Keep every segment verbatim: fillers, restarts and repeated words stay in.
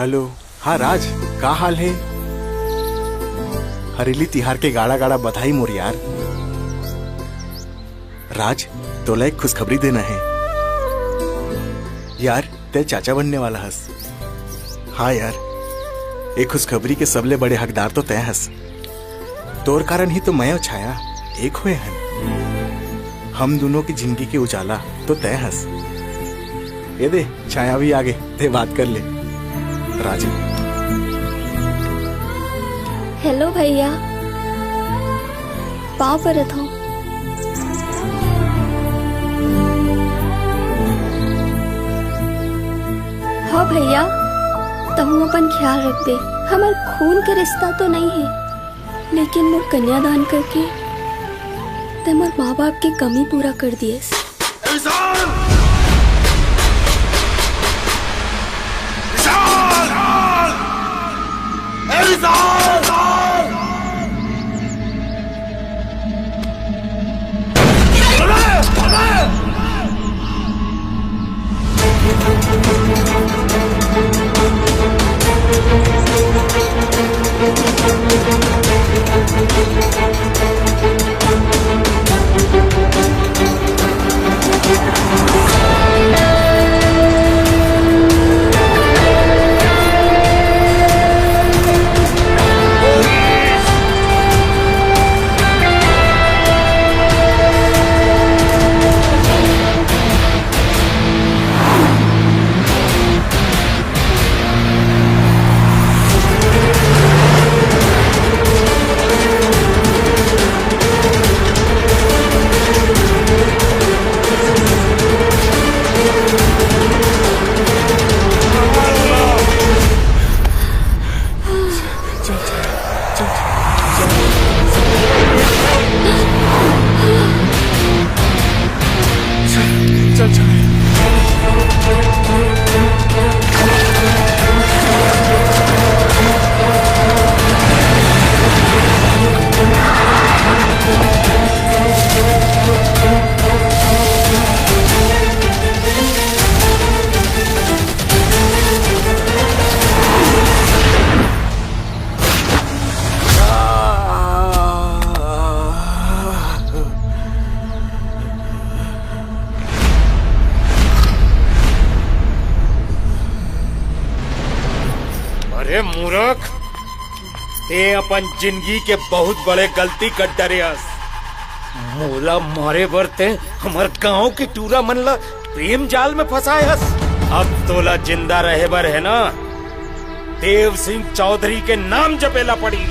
Hello. हाँ राज, का हाल हे? हरेली तिहार के गाड़ा गाड़ा बधाई मोर यार। राज, तोला एक खुशखबरी देना हे। यार, तैं चाचा बनने वाला हस। हाँ यार, ए खुशखबरी के सबले बड़े हकदार तो तैं हस। तोर कारण ही तो मैं अउ छाया एक होए हन। हम दूनों की जिंदगी के उजाला तो तैं हस। ए दे, छाया भी आगे, तैं बात कर ले। राजू। हेलो भैया, पाँव परत हूँ। हाँ भैया, तहूँ अपन ख्याल रखबे। हमर खून के रिश्ता तो नहीं हे, लेकिन मोर कन्यादान करके तैं मोर माँ बाप के कमी पूरा कर दियस। अरे मूर्ख, तैं अपन जिंदगी के बहुत बड़े गलती कर डरे हस। मोला मारे बर तैं हमर गांव के टूरा मन ला प्रेम जाल में फंसाए हस। अब तोला जिंदा रहे बर हे ना, देव सिंह चौधरी के नाम जपेला पड़ी।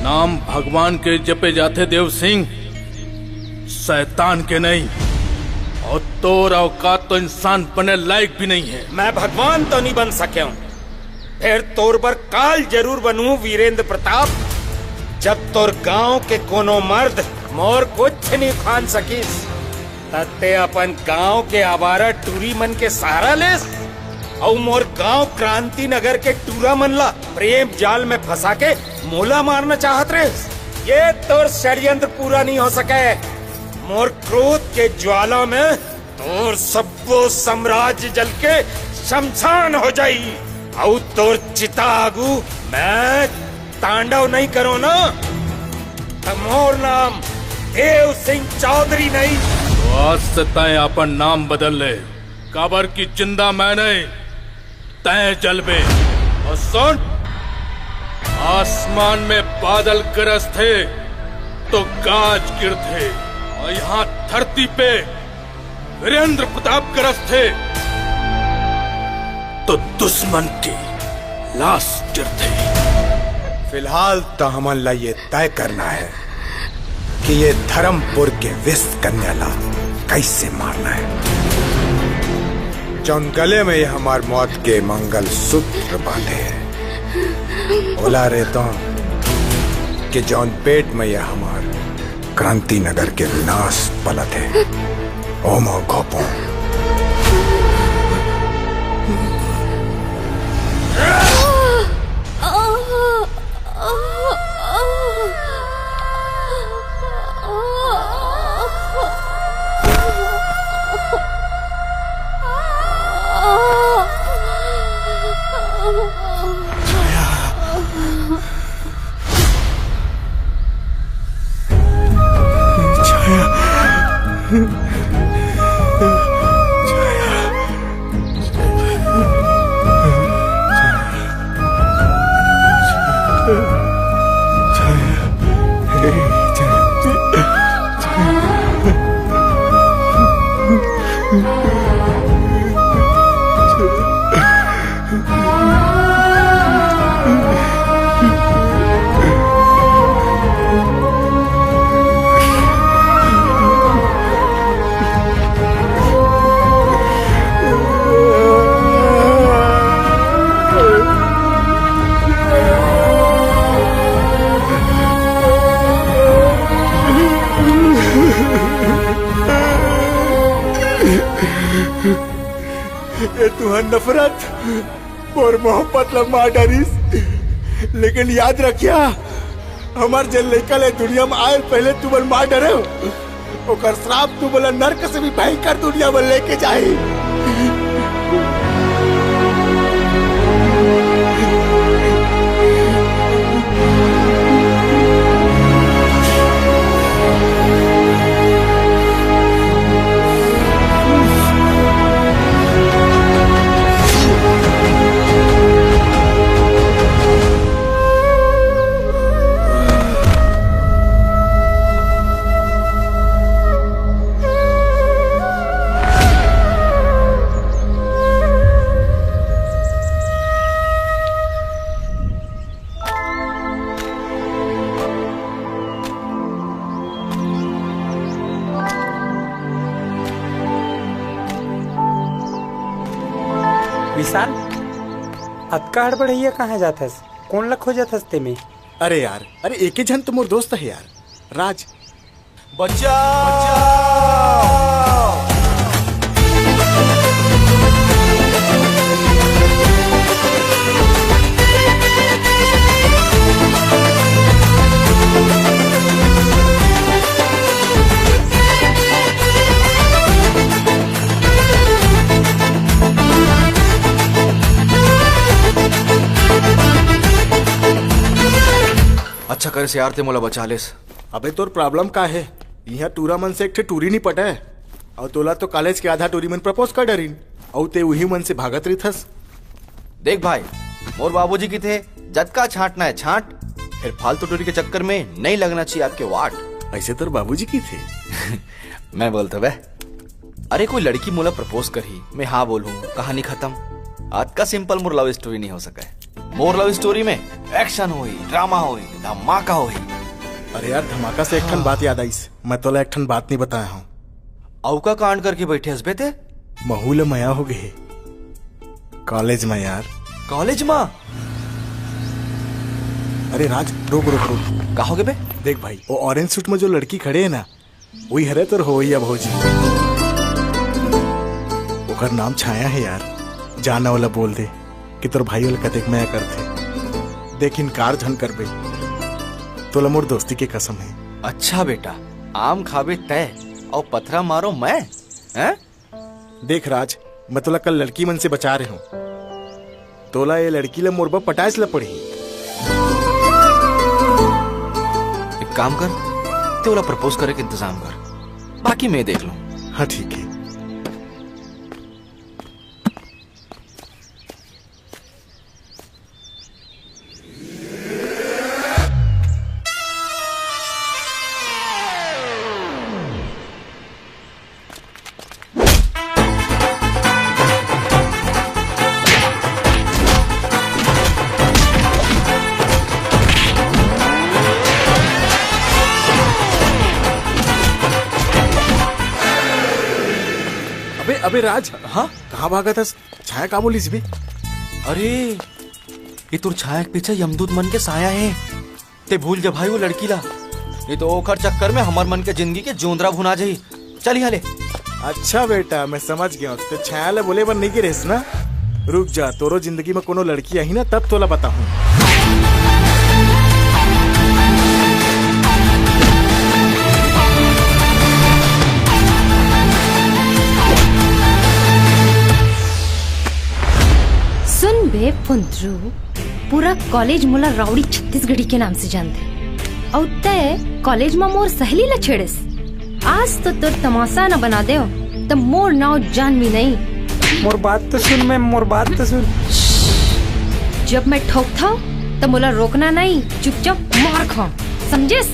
नाम भगवान के जपे जाथे देव सिंह, शैतान के नहीं। अउ तोर औकात तो इंसान बने लायक भी नहीं हे। मैं भगवान तो नहीं बन सके हूँ, फेर तोर बर काल जरूर बनूं वीरेंद्र प्रताप। जब तोर गांव के कोनो मर्द मोर कुछ नहीं उखान सकिस, त तैं अपन गांव के आवारा टूरी मन के सहारा लेस, अउ मोर गांव क्रांति नगर के टूरा मन ला प्रेम जाल में फंसा के मोला मारना चाहत रेस। ये तोर षड्यंत्र पूरा नहीं हो सके। मोर क्रोध के ज्वाला में तोर सब्बो साम्राज्य जल के शमशान हो जाई, अउ तोर चिता आगू मैं तांडव नहीं करो ना, त मोर नाम देव सिंह चौधरी नहीं। तो आज से तैं अपन नाम बदल ले, काबर कि जिंदा मैं नहीं, तैं जलबे। अउ सुन, आसमान में बादल गरजथे तो गाज गिरथे, अउ यहाँ धरती पे वीरेंद्र प्रताप गरजथे तो दुश्मन के लाश गिरथे। फिलहाल त हमन ला ये तय करना हे कि ये धर्मपुर के विष कन्या ला कइसे मारना हे। जौन गले में ये हमार मौत के मंगल सूत्र बांधे हे, ओला रेतों कि जौन पेट में ये हमार क्रांति नगर के विनाश पलत हे, Oma Gopon. ये तुहर नफरत और मोहब्बत ला मार डारिस, लेकिन याद रखिया, हमर जे लइका ले दुनिया में आए पहले तुमन मार डरे हो, ओकर श्राप तुमन ला नरक से भी भयंकर दुनिया में लेके जाही। विशाल, अतका हड़बड़इया कहाँ जाथस? कोन ला खोजत हस तेमे? अरे यार, अरे एके झन तो मोर दोस्त हे यार, राज। बचाओ! अच्छा करे से यार ते मोला बचा लेस। अबे तोर problem का हे? इहाँ टूरा मन से एक ठे टूरी नी पटे। अउ तोला तो college के आधा टूरी मन propose कर डरिन, अउ ते उही मन से भागत रिथस। देख भाई, मोर बाबूजी किथे, जतका छांटना हे छांट, फिर फालतू टूरी के चक्कर में नहीं लगना चाहिए आपके वाट। ऐसे तोर बाबूजी किथे। मैं बोलता बे। अरे कोई लड़की मोला propose करही, मैं हाँ बोलूँ, कहानी खत्म। अतका simple मोर love story नहीं हो सके। मोर love story में action होही, drama होही, धमाका होही। अरे यार, धमाका से एक ठन हाँ। बात याद आइस, मैं तोला एक ठन बात नहीं बताया हूँ। अउ का कांड करके बैठे हस बे ते? महू ले मया हो गए हे। College में यार। College में? अरे राज, रुक, रुक, रुक। का हो गए बे? देख भाई, वो orange suit में जो लड़की खड़े हे ना, वही हरे तोर होवइया भौजी। ओकर नाम छाया हे यार, जाना वाला बोल दे कि तोर भाई वाला कतेक मया करथे। देख, इनकार झन करबे, तोला मोर दोस्ती के कसम हे। अच्छा बेटा, आम खाबे तै अउ पथरा मारो मैं, हैं? देख राज, मैं तोला कल लड़की मन से बचा रहे हूँ। तोला ये लड़की ला मोर बर पटाएस ला पड़ही। एक काम कर, ते ओला propose करे के इंतजाम कर, बाकी मैं देख लूँ। हाँ, ठीक है। अबे, अबे राज, हाँ? कहाँ भागत हस? छाया का बोलिस बे? अरे, ये तोर छाया के पीछे यमदूत मन के साया हे। ते भूल जा भाई वो लड़की ला, नहीं तो ओखर चक्कर में हमर मन के जिंदगी के जोंदरा भुना जाही। चल यहाँ ले। अच्छा बेटा, मैं समझ गया हूँ। ते छाया ले बोले बर नहीं गिरेस ना? रुक जा, तोरो जिंदगी में कोनो लड़की आही ना, तब तोला बताहूँ। सुन बे पुंतरू, पूरा कॉलेज मोला राउडी छत्तीसगढ़ी के नाम से जानथे। अउ तै कॉलेज म मोर सहेली ला छेड़ेस। आज तो तोर तमाशा न बना देव, त मोर नाव जानवी नहीं। मोर बात तो सुन, मैं मोर बात तो सुन। जब मैं ठोकथव, त मोला रोकना नहीं, चुपचाप मार खा, समझेस?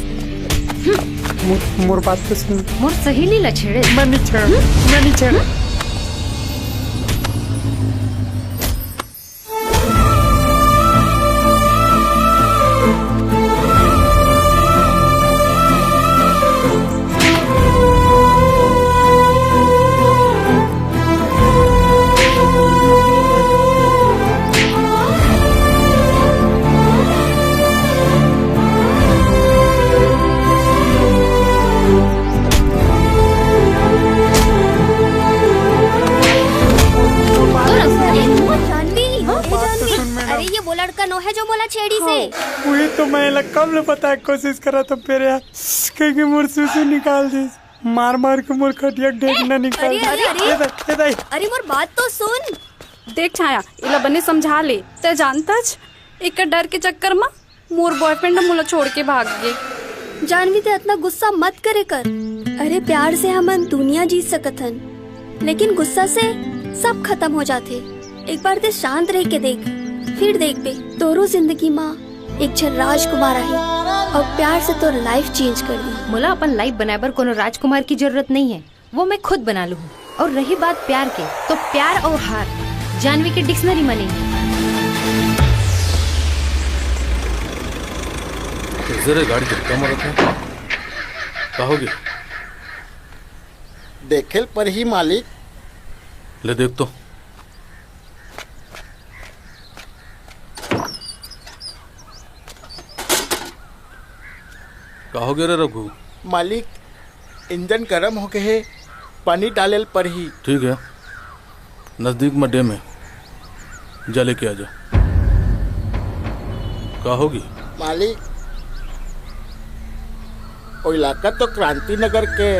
मोर, मोर बात तो सुन। मोर सहेली ला छेड़े। मैं नहीं छेड़, मैं नहीं छेड़। जानवी, ए जानवी, अरे ये वो लड़का नो है जो मोला छेड़ी से। वही तो मैं एला कब ले बताए के कोशिश करत हूँ फेर यार, कह के मोर सुसु निकाल दिस, मार मार के मोर खटिया के ढेकना निकाल अरे, दिस। अरे, अरे। ए दाई, ए दाई। अरे मोर बात तो सुन। देख छाया, इला बने समझा ले। तै जानथच, एकर डर के चक्कर म मोर बॉयफ्रेंड ह मोला छोड़ के भाग गे। जानवी, ते अतना गुस्सा मत करे कर। अरे, प्यार से हमन दुनिया जीत सकत हन, लेकिन गुस्सा से सब खत्म हो जाथे। एक बार ते शांत रह के देख, फिर देखबे, तोरो जिंदगी मा एक झन राजकुमार आही अउ प्यार से तोर लाइफ चेंज कर दी। मोला अपन लाइफ बनाए बर कोनो राजकुमार की जरूरत नहीं है। वो मैं खुद बना लूँ। और रही बात प्यार के, तो प्यार और हार जानवी के डिक्शनरी में नहीं है। जरे गाड़ी धक्का मारत है, का होगे? देखेल परही मालिक। ले देख तो। का होगे रे रघु? मालिक, इंजन गरम होगे हे, पानी डालेल परही। ठीक है, नजदीक में डैम है, जा लेके आ जा। का होगे? मालिक, ओ इलाका तो क्रांति नगर के।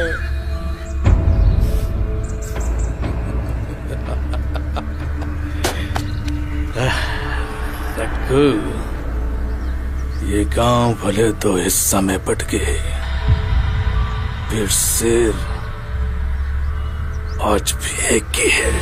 रघु, ये गांव भले दो हिस्सा में बट गे हे, फेर शेर आज भी एक ही है।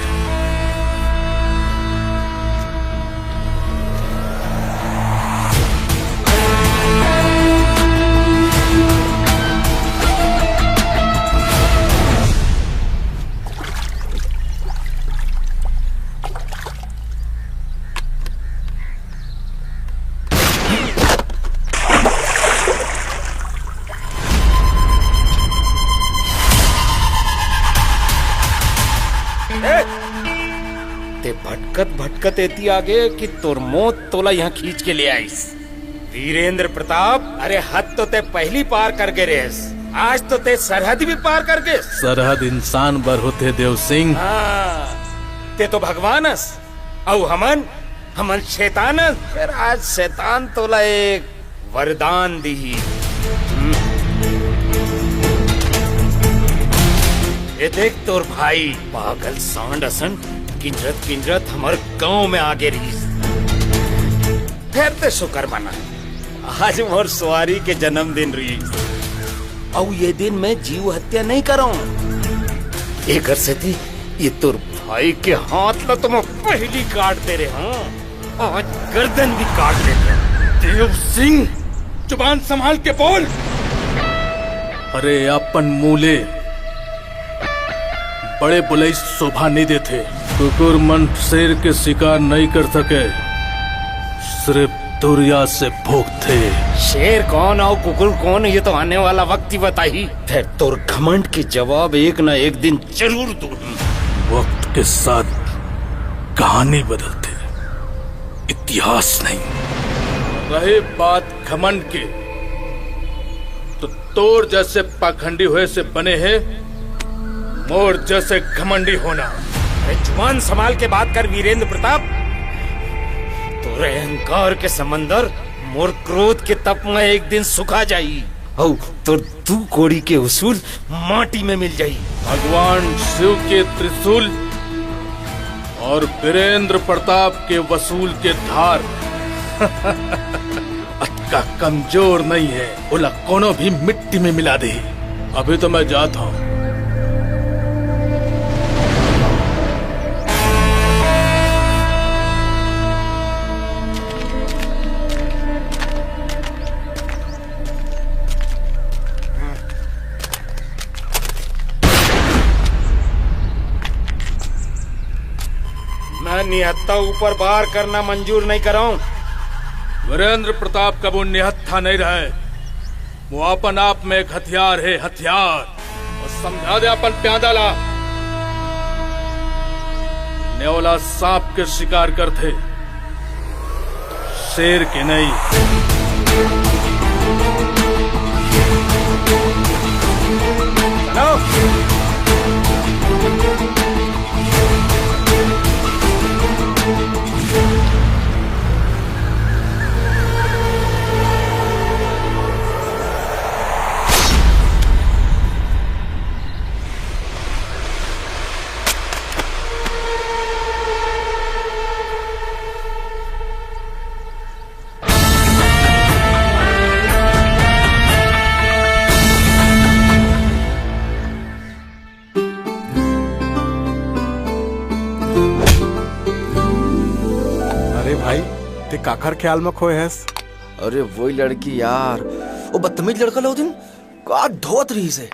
ए, ते भटकत भटकत एती आगे कि तोर मौत तोला यहाँ खींच के ले आइस। वीरेंद्र प्रताप, अरे हद तो ते पहली पार कर गे रेस, आज तो ते सरहद भी पार कर गे। सरहद इंसान बर होथे देव सिंह। हाँ, ते तो भगवान अस, अउ हमन, हमन शैतान अस। फेर आज शैतान तोला एक वरदान दिही। हम्म। ये देख तोर भाई पागल सांड असन किंजरत किंजरत हमर गांव में आगे रहिस। फेर ते शुकर मना, आज मोर सुवारी के जन्मदिन रहिस। अउ ये दिन मैं जीव हत्या नहीं करंव। एकर सेती ये तोर भाई के हाथ ला तो मैं पहली काट दे रहे हूँ, आज गर्दन भी काट देते हैं। देव सिंह, जुबान संभाल के बोल। अरे अपन मुँह ले, बड़े बोलई शोभा नहीं देथे। कुकुर मन शेर के शिकार नहीं कर सके, सिर्फ तुरिया से भोंकथे। शेर कौन अउ कुकुर कौन, ये तो आने वाला वक्त ही बताही। फेर तोर घमंड के जवाब एक ना एक दिन जरूर दूंहूं। वक्त के साथ कहानी बदलथे, इतिहास नहीं। रहे बात घमंड के, तो तोर जैसे पाखंडी होए से बने हे और जैसे घमंडी होना। अरे जुबान संभाल के बात कर वीरेंद्र प्रताप। तोरे अहंकार के समंदर मोर क्रोध के तप में एक दिन सुखा जाई। अउ तोर दू कोड़ी के उसूल माटी में मिल जाई। भगवान शिव के त्रिशूल और वीरेंद्र प्रताप के वसूल के धार अतका कमजोर नहीं है, ओला कोनो भी मिट्टी में मिला दे। अभी तो मैं जात हूँ। मैं निहत्था ऊपर बार करना मंजूर नहीं करूं। वीरेंद्र प्रताप कबू निहत्था नहीं रहे। वो अपन आप में एक हथियार है, हथियार। और समझा दे अपन प्यादा ला, नेवला सांप के शिकार करथे, शेर के नहीं। चलो। अरे भाई, ते काखर ख्याल में खोए हस? अरे वही लड़की यार, वो बदतमीज लड़का ला ओ दिन का धोत रहिस हे।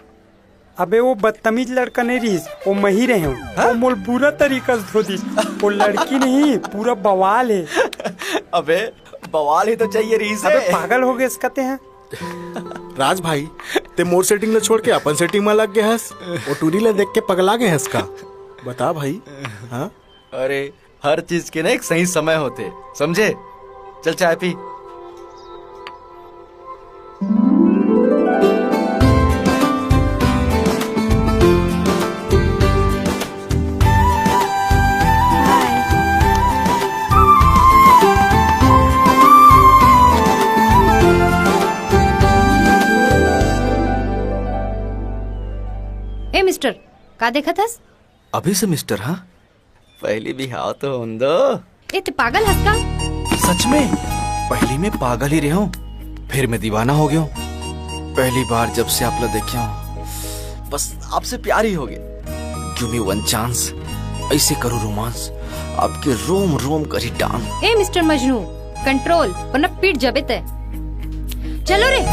अबे वो बदतमीज लड़का नहीं रहिस, वो मही रहे हूँ। हाँ? वो मोल बुरा तरीका से धो दिस। वो लड़की नहीं, पूरा बवाल है। अबे बवाल ही तो चाहिए रहिस अबे हे। पागल हो गए इसका ते हैं। राज भाई, ते मोर सेटिंग ला छोड़ के अपन सेटिंग में लग गए हस। वो टूरी ला देख के पगला गए हस का? बता भाई। हाँ? अरे, हर चीज के ना एक सही समय होथे, समझे? चल चाय पी। ए मिस्टर, का देखत हस? अभी से मिस्टर, हाँ? पहली बिहाव तो होन दो। ए, ते पागल हस का? सच में? पहली मैं पागल ही रहे हूँ, फिर मैं दीवाना हो गया हूँ। पहली बार जब से आप लोग देखे हूँ, बस आपसे प्यार ही हो गया। Give me one chance, ऐसे करो रोमांस, आपके रोम रोम करी डांस। ए मिस्टर मजनू, कंट्रोल, वरना पीट जबे ते। चलो रे।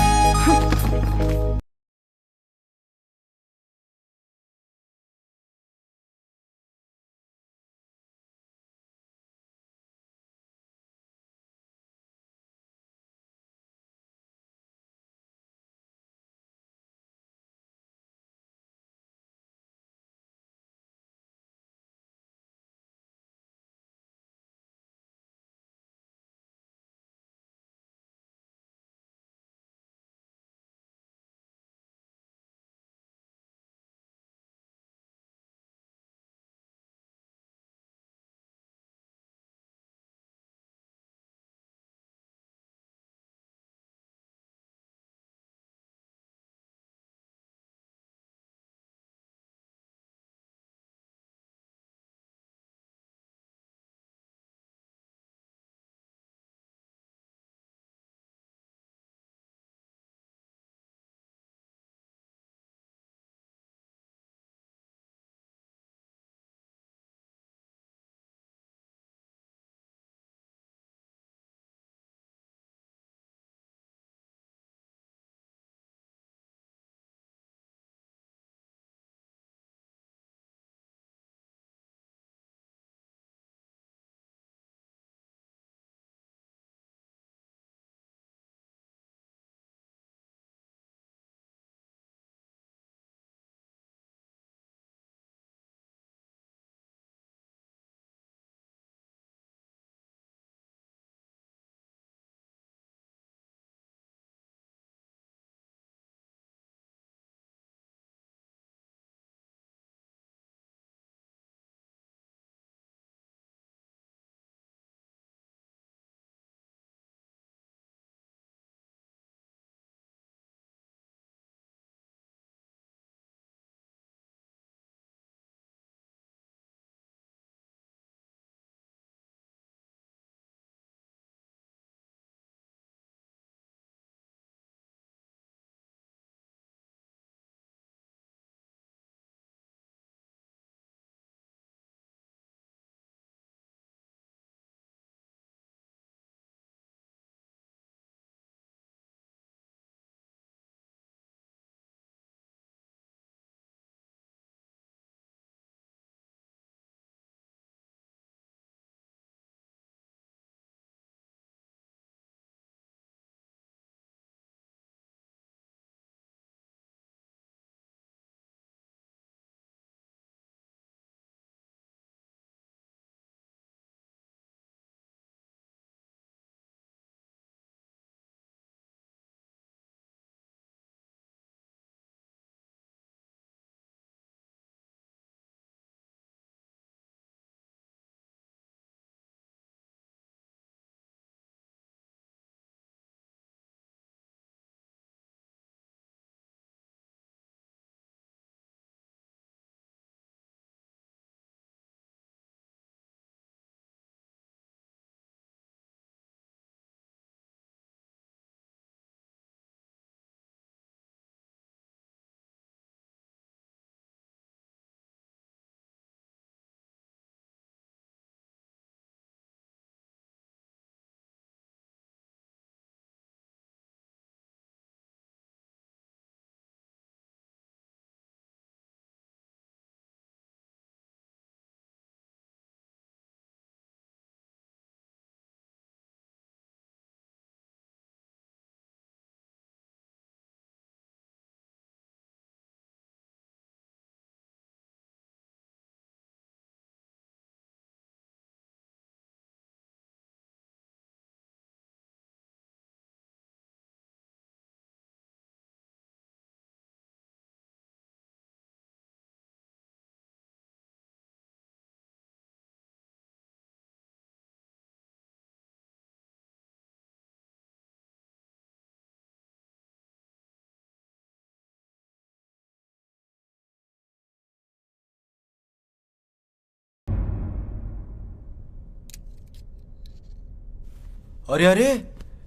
अरे, अरे,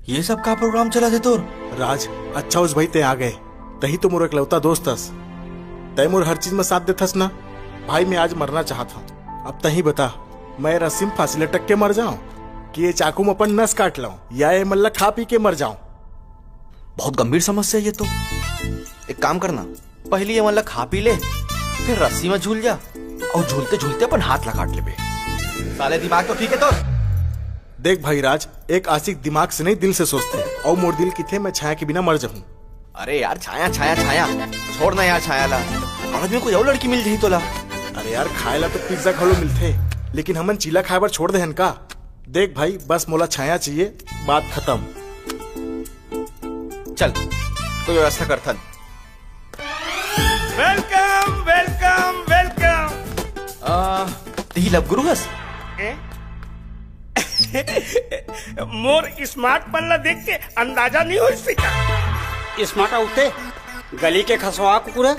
ये सब का प्रोग्राम चलत हे तोर? राज, अच्छा होइस भाई तैं आ गे। तहीं तो मोर एकलौता दोस्त हस। तैं मोर हर चीज म साथ देथस ना। भाई, मैं आज मरना चाहत हंव। अब तहीं बता, मैं रस्सी म फांसी लटक के मर जांव कि ये चाकू म अपन नस काट लंव या ये मन ला खा पी के मर जांव? बहुत गंभीर समस्या ये तो। एक काम करना, पहिली ये मन ला खा पी ले, फिर रस्सी म झूल जा अउ झूलते झूलते अपन हाथ ला काट लेबे। साले, दिमाग तो ठीक हे तोर? देख भाई राज, एक आशिक दिमाग से नहीं, दिल से सोचथे, अउ मोर दिल किथे मैं छाया के बिना मर जाहूं। अरे यार, छाया, छाया, छाया, छोड़ ना यार छाया ला। बाद में कोई अउ लड़की मिल जाही तोला। अरे यार, खाए ला तो पिज्जा घलो मिलथे, लेकिन हमन चीला खाए बर छोड़ दे हन का? देख भाई, बस मोला छाया चाहिए, बात खतम। चल, कोई व्यवस्था करथन। Welcome, welcome, welcome। आ, तिही लव गुरु हस? ए? मोर स्मार्टपन ला देख के अंदाजा नहीं होइस का? स्मार्ट आउते, गली के खसवा कुकुर हे,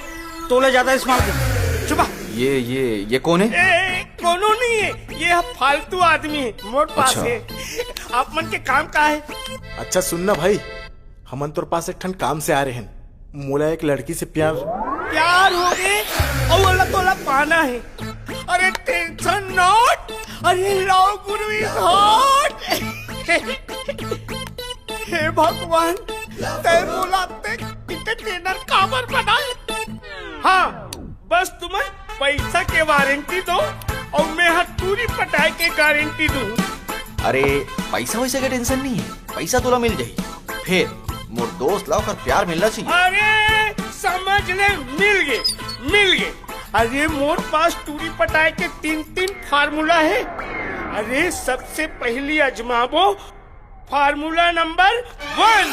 तोले ज्यादा स्मार्ट हे। चुप। ये, ये, ये कौन है? ए, कोनो नहीं है, ये ह फालतू आदमी है, मोर पास अच्छा। है। आप मन के काम का है? अच्छा सुन ना भाई, हमन तोर पास एक ठन काम से आए रहेन। मोला एक लड़की से प्यार प्यार हो गे, अउ ओला तोला पाना है। अरे tension not, अरे love guru is hot। हे भगवान, तैं मोला ते entertainer काबर बनाए? हाँ, बस तुमन पैसा के वारंटी दो अउ मैं ह टूरी पटाए के गारंटी दूं। अरे, पैसा वैसा के tension नहीं है, पैसा तोला मिल जाही। फेर मोर दोस्त ला ओकर प्यार मिलना चाहिए। अरे, समझ ले, मिल गे, मिल गे। अरे, मोर पास टूरी पटाए के तीन, तीन formula है। अरे, सबसे पहली आजमाबो formula number one।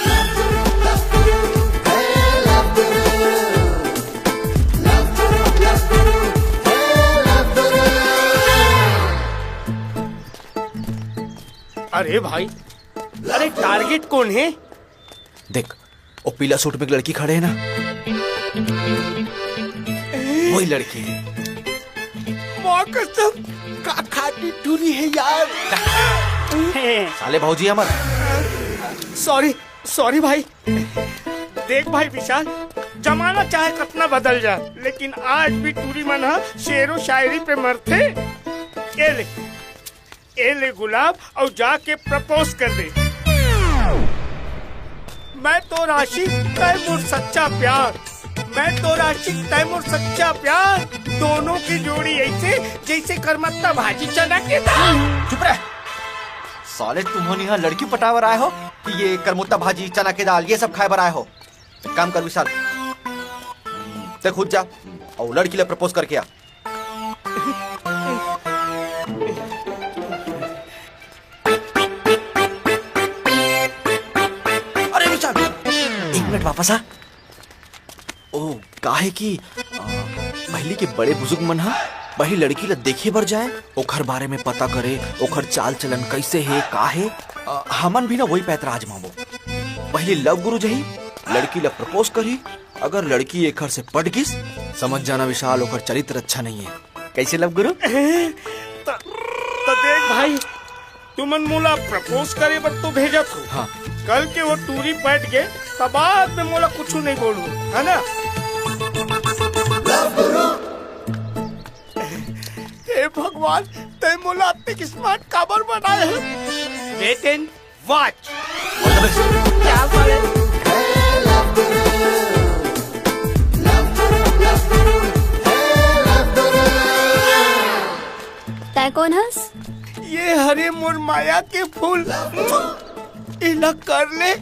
अरे भाई, अरे target कौन है? देख, वो पीला सूट में एक लड़की खड़े है ना, वही लड़की है। माँ कसम, का खाटी टूरी है यार। साले भौजी हमर। Sorry, sorry भाई। देख भाई विशाल, जमाना चाहे कितना बदल जाए, लेकिन आज भी टूरी मन ह शेरो शायरी पे मरथे। ये ले, ए ले गुलाब, अउ जाके propose कर दे। मैं तोर आशिक, तैं मोर सच्चा प्यार। मैं तोर आशिक, तैं मोर सच्चा प्यार। दोनों की जोड़ी ऐसे, जैसे करमत्ता भाजी चना के दाल। चुप रह साले, तुमन यहाँ लड़की पटाए बर आए हो कि ये करमत्ता भाजी चना के दाल ये सब खाए बर आए हो? एक काम कर विशाल, तैं खुद जा अउ लड़की ला propose करके आ। अरे विशाल, एक मिनट वापस आ। ओ, का हे कि, अ, पहिली के बड़े बुजुर्ग मन ह पहिली लड़की ला देखे बर जाए, ओखर बारे में पता करे, ओखर चाल चलन कैसे हे, का हे। अ, हमन भी ना वही पैतरा आजमाबो। पहिली love गुरु जही, लड़की ला propose करही, अगर लड़की एखर से पट गिस, समझ जाना विशाल, ओखर चरित्र अच्छा नहीं है। कैसे love गुरु? त, त देख भाई, तुमन मोला propose करे बर तो भेजत हो। हाँ। कल के वो टूरी पट गे, त बाद में मोला कुछ नहीं बोलू, है ना? हे भगवान, तै मोला अतेक smart काबर बनाए है? Wait and watch। क्या साले? तै कोन हस? ये हरे मोर माया के फूल, इला कर ले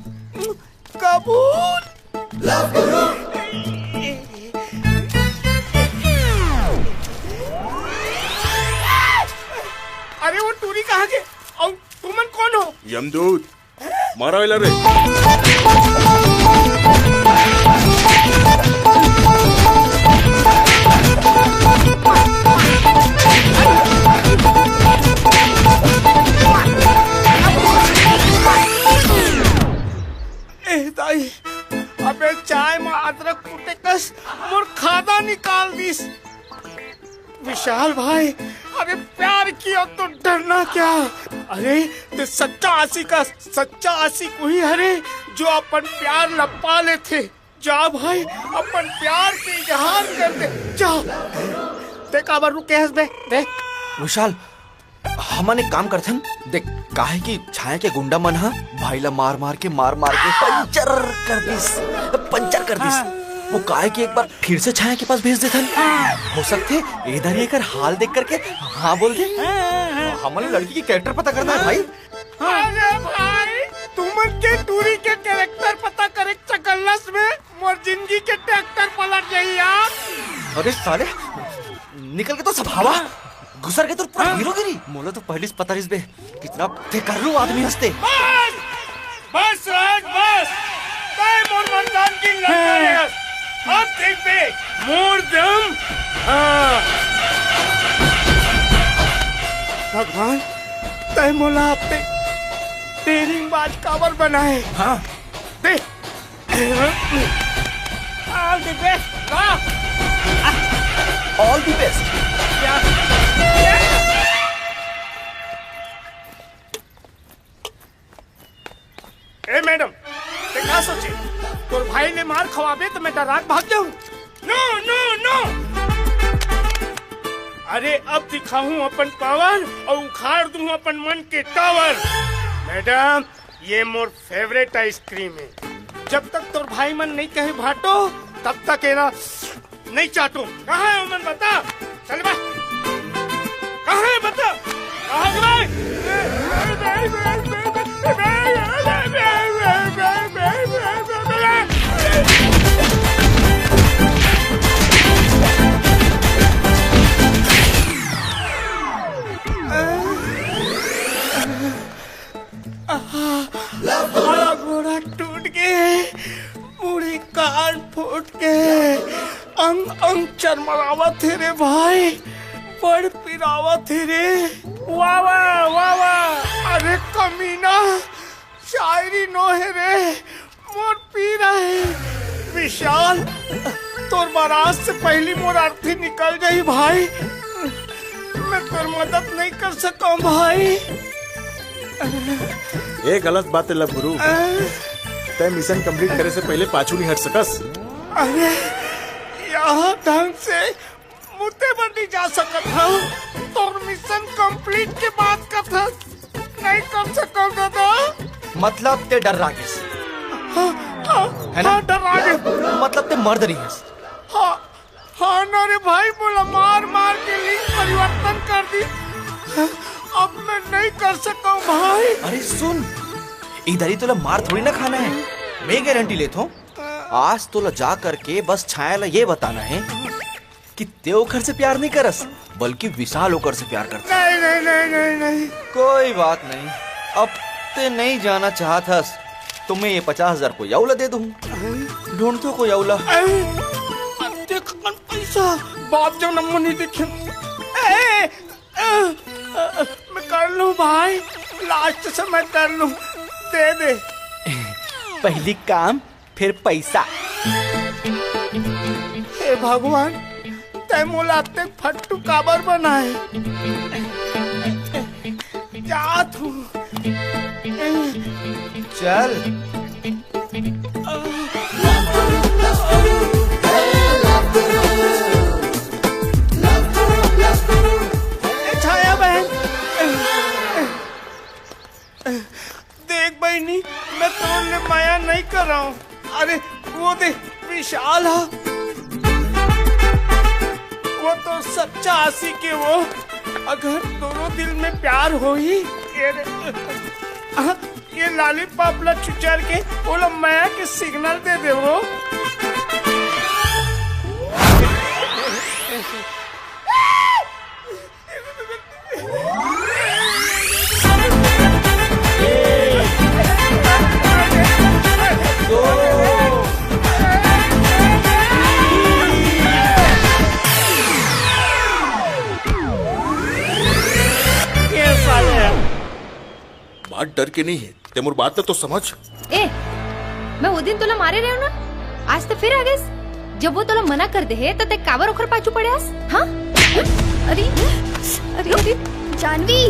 कबूल। अरे वो टूरी कहाँ के? अउ तुमन कोन हो? यमदूत। मारा इला रे। ए दाई, अबे चाय में अदरक कूटे कस मोर खादा निकाल दिस। विशाल भाई, अरे प्यार किया तो डरना क्या? अरे, ते सच्चा आशिक हस, सच्चा आशिक उही हरे जो अपन प्यार ला पा लेथे। जा भाई, अपन प्यार के इजहार कर दे, जा। ते काबर रुके हस बे? दे। विशाल, हमन एक काम करथन, देख, काहे कि छाया के गुंडा मन ह भाई ला मार मार के, मार मार के पंचर कर दिस, पंचर कर दिस। हाँ। वो काहे कि एक बार फिर से छाया के पास भेज देथन। हाँ। हो सकथे ए दरी एकर हाल देख करके हाँ बोल दे। हाँ, हाँ, हाँ। हमन लड़की के कैरेक्टर पता करना है भाई। हाँ। अरे भाई, तुमन के टूरी के कैरेक्टर पता करे के चकल्लस में मोर जिंदगी के ट्रैक्टर पलट जाही यार। अरे साले, निकल के तो सब हवा, घुसर के तो पूरा हाँ। हीरोगिरी। मोला तो पहली से पता रहिस बे, कितना फेकर्रू आदमी हस ते। बस, बस राज, बस। तय मोर मनदान की लड़ाई हस। अब देख बे, मोर दम। हाँ। भगवान, तय मोला अपने डेरिंग बाज काबर बनाए? हाँ। दे। All the best। All the best। A madam, ते का सोचे? तोर भाई ले मार खवाबे त मैं डराक भाग जाऊं? No, no, no। अरे अब दिखाहूं अपन पावर अउ उखाड़ दूं अपन मन के टावर। मैडम, ये मोर फेवरेट आइसक्रीम है। जब तक तोर भाई मन नहीं कहे भाटो, तब तक ये ना नहीं चाटो। कहाँ है ओमन बता? चल बा। कहाँ है बता? कहाँ है भाई? आहा, गोड़ा टूट के, मुड़ी कान फूट के, अंग अंग चरमरावत हे रे भाई, बड़ पिरावत हे रे। वाह वाह, वाह वाह। अरे कमीना, शायरी नो हे रे, मोर पीरा हे। विशाल, तोर बारात से पहली मोर अर्थी निकल जाही भाई, मैं तोर मदद नहीं कर सकूं भाई। ए गलत बात है लव गुरु। तय मिशन कंप्लीट करे से पहले पाछू नहीं हट सकस। अरे, यहाँ ढंग से मुते बर नहीं जा सकत हूँ। तोर मिशन कंप्लीट के बात करत हस, नहीं कर सकूं दादा। मतलब ते डर्रा गेस। हाँ, हाँ, है ना? हाँ, डर्रा गेस। मतलब ते मर्द नहीं हस। हाँ, हाँ ना रे भाई, मोला मार मार के लिंग परिवर्तन कर दिस। अब मैं नहीं कर सकूं भाई। अरे सुन, इधर ही तोला मार थोड़ी ना खाना है, मैं गारंटी लेता हूँ। आज तोला जा करके बस छाया ला ये बताना है कि ते ओकर से प्यार नहीं करस, बल्कि विशाल ओकर से प्यार करथे। नहीं, नहीं, नहीं, नहीं, नहीं। कोई बात नहीं, अब ते नहीं जाना चाहत हस, तो मैं ये पचास हजार कोई अउ ला दे दूँ। ढूंढ तो कोई अउ ला। अरे, देख अपन पैसा, बाप जब नम्बर नहीं देखे। ए, ए, ए, मैं कर लूँ भाई, लास्ट से मैं कर लूँ, दे दे। पहली काम फिर पैसा। हे भगवान, तय मोला अतेक फट्टू काबर बनाए? जात हूँ। चल। ए छाया बहन, देख बहिनी, मैं तोर ले मया नहीं करंव। अरे, वो दे, विशाल हा। वो तो सच्चा आशिक है वो। अगर दोनों दिल में प्यार होही, ये रे, हाँ, ये लॉलीपॉप ला चुचर के ओला मया के सिग्नल दे दे वो। बात डर के नहीं है, ते मोर बात ला तो समझ। ए, मैं वो दिन तोला मारे रहेंव ना, आज तो फिर आ गेस। जब वो तोला मना कर दे हे, तो ते काबर ओखर पाछू पड़े हस? हाँ? अरे, अरे, अरे। जानवी,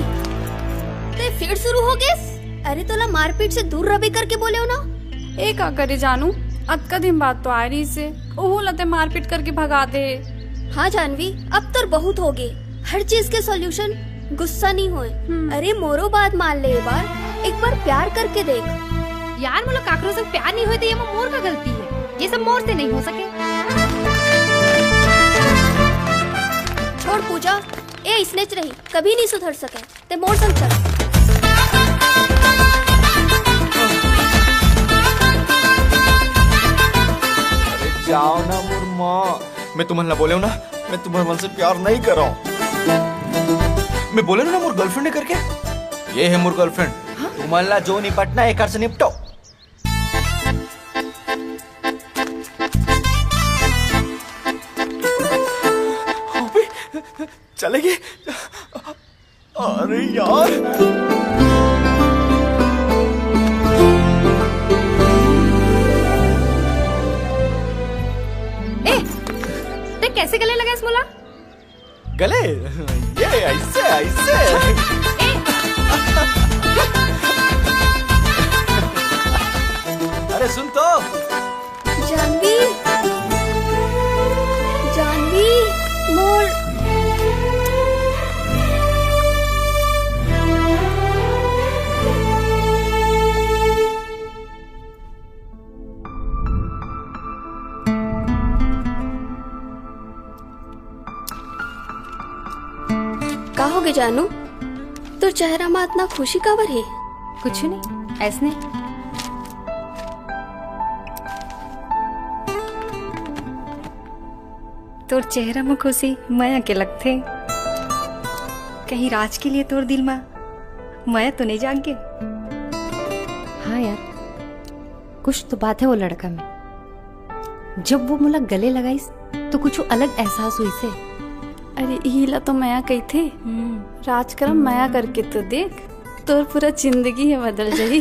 ते फिर शुरू हो गेस? अरे तोला मारपीट से दूर रबे करके बोले हो ना। ए का करे जानू, अतका दिन बाद तो आए रहिस हे, ओहू ला ते मारपीट करके भगा दे। हाँ जानवी, अब तोर बहुत हो गे। हर चीज के सॉल्यूशन गुस्सा नहीं होए। हम्म। अरे मोरो बात मान ले, एक बार, एक बार प्यार करके देख। यार मोला काकरो से प्यार नहीं होए तो ये मोर का गलती है, ये सब मोर से नहीं हो सके। छोड़ पूजा, ए इसने च रही, कभी नहीं सुधर सके। ते मोर संग चल। अरे जाओ ना मोर माँ, मैं तुमन ला बोले हूँ ना, मैं तुमन मन से प्यार नहीं कर रहा हूँ। मैं बोले ना मोर गर्लफ्रेंड है करके, ये है मोर गर्लफ्रेंड। हाँ? तुमन ला जो निपटना है एकर से निपटो। अबे, चले गए। अरे यार। ए, ते कैसे गले लगाइस मोला? गले? ये ऐसे, ऐसे। ए। अरे सुन तो। जानवी, जानवी, मोर। का होगे जानू? तोर चेहरा म अतना खुशी काबर हे? कुछ नहीं, ऐसने। तोर चेहरा म खुशी मया के लगथे। कहीं राज के लिए तोर दिल म मया तो नहीं जाग गे? हाँ यार, कुछ तो बात है वो लड़का में। जब वो मोला गले लगाइस, तो कुछ अलग एहसास हुई से। अरे, इही ला तो मया कहिथे। हम्म। राजकरम मया करके तो देख, तोर पूरा जिंदगी है बदल जाही।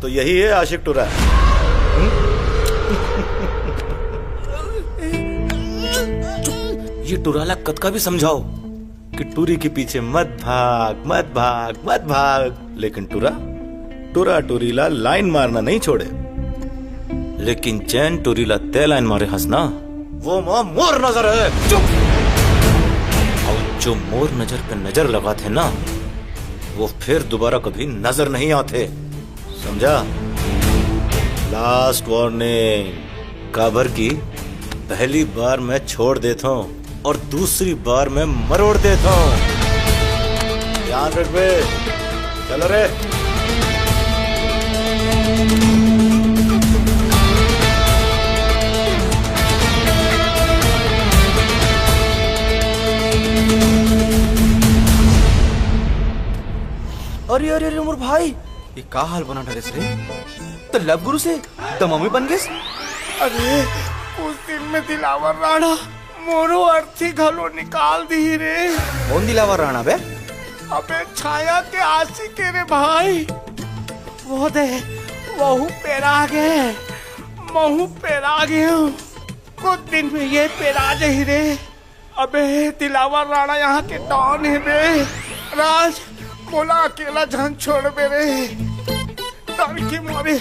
यही है आशिक टुरा। ये टुरा ला कतका भी समझाओ कि टूरी के पीछे मत भाग, मत भाग, मत भाग, लेकिन टुरा, टुरा टुरी ला लाइन मारना नहीं छोड़े। लेकिन जैन टुरी ला तय लाइन मारे हस ना, वो माँ मोर नजर है। चुप। और जो मोर नजर पे नजर लगाते ना, वो फिर दोबारा कभी नजर नहीं आते, समझा? Last warning. काबर की पहली बार मैं छोड़ देता हूँ और दूसरी बार मैं मरोड़ देता हूँ। ध्यान रखबे। चलो रे। अरे अरे अरे, मोर भाई, ये का हाल बना डरेस रे? त लव गुरु से दमामी बन गेस। अरे, उस दिन में दिलावर राणा मोरो अर्थी घलो निकाल दी रे। कौन दिलावर राणा बे? अबे, छाया के आशिक है रे भाई। वो दे, वहू पेरा गे, महू पेरा गे। कुछ दिन में ये पेरा जाही रे। अबे, दिलावर राणा यहाँ के डॉन हे बे। राज, मोला अकेला झन छोड़ बे रे। डर के मारे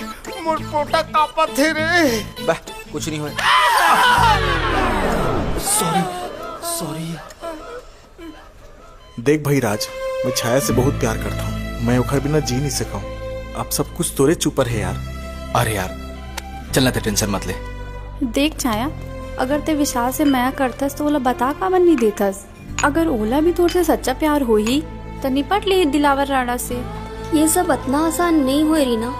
मोर पोटा कांपत हे रे। बा, कुछ नहीं होय। Sorry, sorry. देख भाई राज, मैं छाया से बहुत प्यार करता हूँ। मैं ओखर बिना जी नहीं सकूँ। अब सब कुछ तोरे ऊपर है यार। अरे यार, चल ना, ते टेंशन मत ले। देख छाया, अगर ते विशाल से मया करथस तो ओला बता काबर नहीं देथस? अगर ओला भी तोर से सच्चा प्यार होही त निपट ले दिलावर राणा से। ये सब अतना आसान नहीं होय रीना।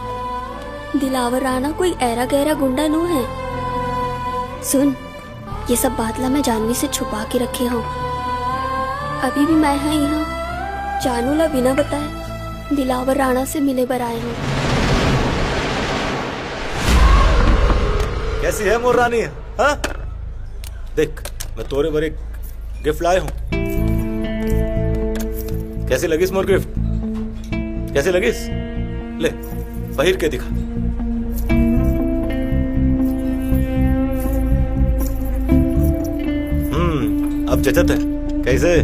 दिलावर राणा कोई ऐरा गैरा गुंडा नो है। सुन, ये सब बात ला मैं जानवी से छुपा के रखे हूँ। अभी भी मैं हा यहाँ जानू ला बिना बताए दिलावर राणा से मिले बर आए हूँ। कैसी है मोर रानी, हाँ? देख, मैं तोरे बर एक गिफ्ट लाए हूँ। कैसी लगिस मोर गिफ्ट? कैसी लगिस? ले, पहिर के दिखा। हम्म, अब जचत है। कैसे?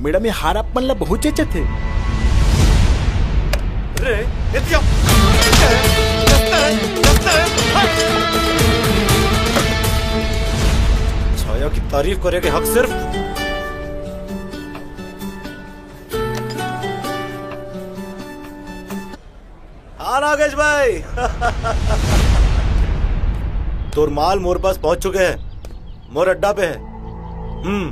मैडम, ये हार आप मन ला बहुत जचत है। रे, ये क्या? छाया की तारीफ करे के हक सिर्फ आ राकेश भाई। तोर माल मोर पास पहुंच चुके हैं, मोर अड्डा पे है। हम्म,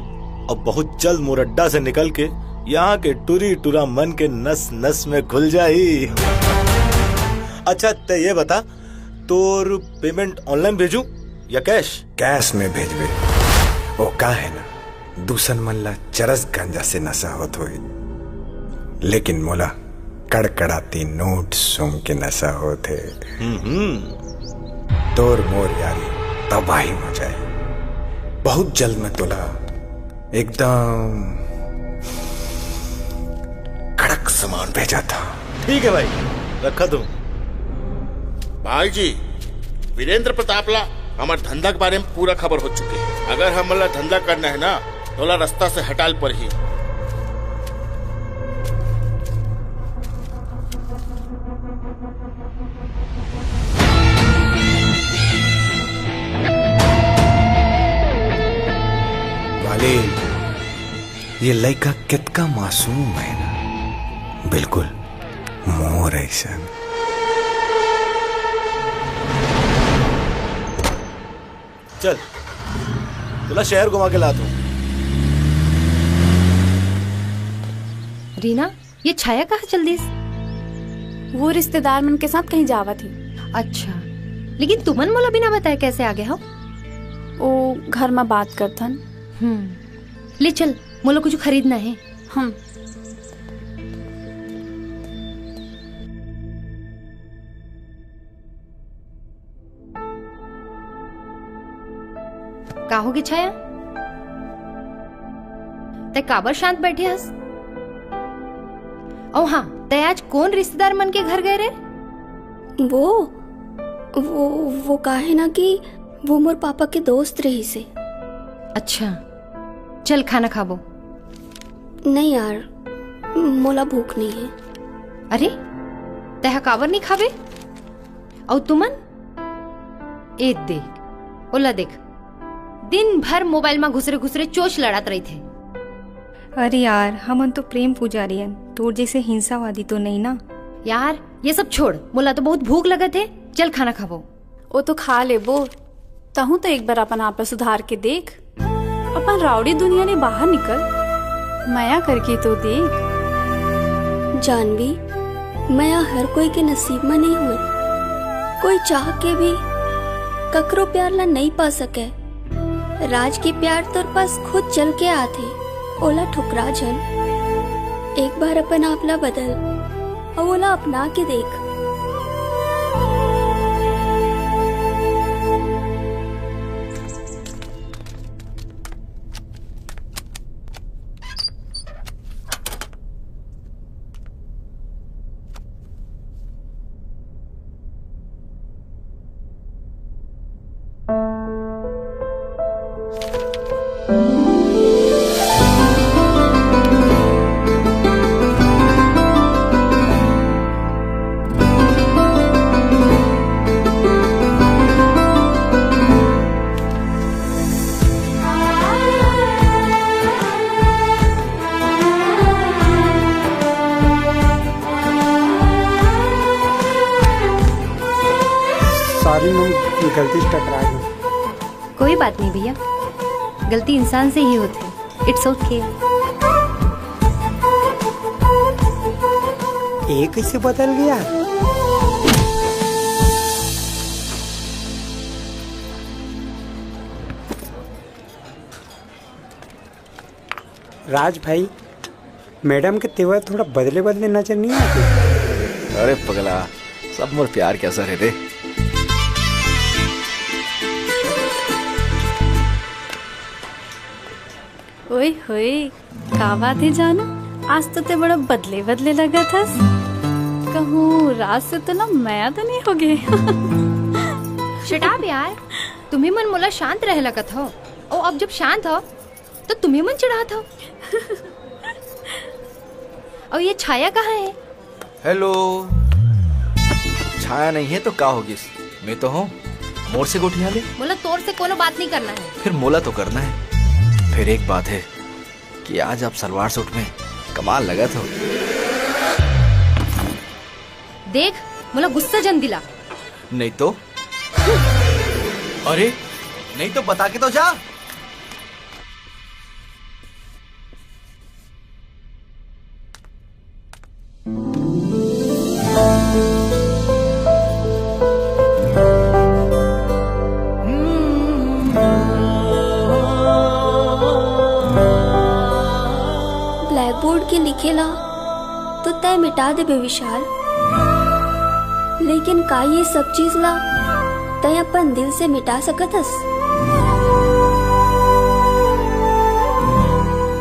अब बहुत जल्द मोर अड्डा से निकल के यहाँ के टुरी टुरा मन के नस नस में घुल जाही। अच्छा, ते ये बता, तोर पेमेंट ऑनलाइन भेजूं या कैश? कैश में भेजबे। ओ का है ना, दूसर मन ला चरस गांजा से नशा होत होही, लेकिन मोला कड़कड़ाती नोट सूंघ के नशा होत हे। हम्म। तोर मोर यारी तबाही हो जाए। बहुत जल्द मैं तोला एकदम कड़क सामान भेजा था। ठीक है भाई, रखा तुम। भाई जी, वीरेंद्र प्रताप ला हमर धंधा के बारे में पूरा खबर हो चुके हे। अगर हमन ला धंधा करना है ना, तोला रास्ता से हटाल पड़ही। वाले, ये लइका कितका मासूम है ना, बिल्कुल मोर ऐसन। चल, तोला शहर घुमा के लात हूँ। रीना, ये छाया कहाँ चल दिस? वो रिश्तेदार मन के साथ कहीं जावत ही। अच्छा, लेकिन तुमन मोला बिना बताए कैसे आ गए हो? ओ घर में बात करथन। हम्म, ले चल, मोला कुछ खरीदना है। हम्म। का होगे छाया? तै काबर शांत बैठे हस? अउ हाँ, तै आज कोन रिश्तेदार मन के घर गए रे? वो, वो, वो काहे ना कि वो मोर पापा के दोस्त रहिसे। अच्छा, चल खाना खाबो। नहीं यार, मोला भूख नहीं है। अरे, तैं ह काबर नहीं खाबे? अउ तुमन? ए देख, ओला देख, दिन भर मोबाइल म घुसरे घुसरे चोच लड़ात रहिथे। अरे यार, हमन तो प्रेम पुजारी हन, तोर जैसे हिंसावादी तो नहीं ना। यार, ये सब छोड़, मोला तो बहुत भूख लगत हे, चल खाना खाबो। ओ तो खा लेबो, तहूं तो एक बार अपन आप ला सुधार के देख, अपन रावड़ी दुनिया ले बाहर निकल, मया करके तो देख। जानवी, मया हर कोई के नसीब म नहीं होय। कोई चाह के भी ककरो प्यार ला नहीं पा सके। राज के प्यार तोर पास खुद चल के आथे, ओला ठुकरा झन। एक बार अपन आप ला बदल, अउ ओला अपना के देख। सॉरी मम, गलती से टकरा गई। कोई बात नहीं भैया, गलती इंसान से ही होती। It's okay। ये कैसे बदल गया? राज भाई, मैडम के तेवर थोड़ा बदले बदले नजर नहीं आते? अरे पगला, सब मोर प्यार के असर है रे। ओए होए, का बात है जानू? आज तो तैं बड़ा बदले बदले लगत हस। कहूँ राज से तो ना मया तो नहीं हो गए? Shut up यार, तुम्ही मन मोला शांत रहे लगत हो। ओ, अब जब शांत हो, तो तुम्ही मन चिढ़ात हो। और ये छाया कहाँ है? हेलो। छाया नहीं है तो का हो गिस? मैं तो हूँ। मोर से गोठिया ले। मोला तोर से कोनो बात नहीं करना है। फिर मोला तो करना है। फिर एक बात है कि आज आप सलवार सूट में कमाल लगत हो। देख, मोला गुस्सा जन दिला। नहीं तो। अरे, नहीं तो बता के तो जा। ब्लैकबोर्ड के लिखे ला तो तैं मिटा देबे विशाल, लेकिन का ये सब चीज ला तैं अपन दिल से मिटा सकत हस?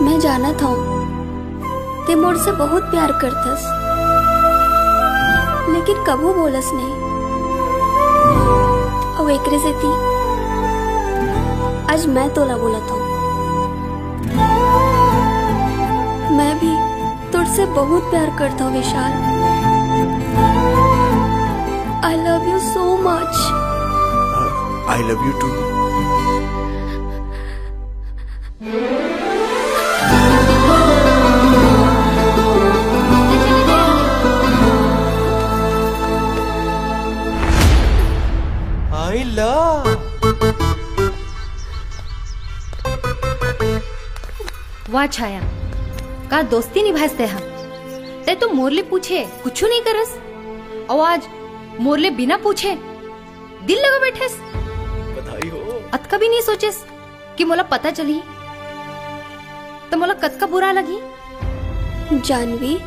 मैं जानत हूँ, तैं मोर से बहुत प्यार करथस, लेकिन कभू बोलस नहीं। अउ एकरे सेती आज मैं तोला बोलत हूँ, मैं भी तोर से बहुत प्यार करता हूँ विशाल। I love you so much। I love you too। I love। वाह छाया, का दोस्ती निभास तैं हा। तैं तो मोर ले पूछे कुछू नहीं करस, अउ आज मोर ले बिना पूछे दिल लगा बैठेस। बधाई हो। अतका भी नहीं सोचेस कि मोला पता चली तो मोला कतका बुरा लगी। जानवी,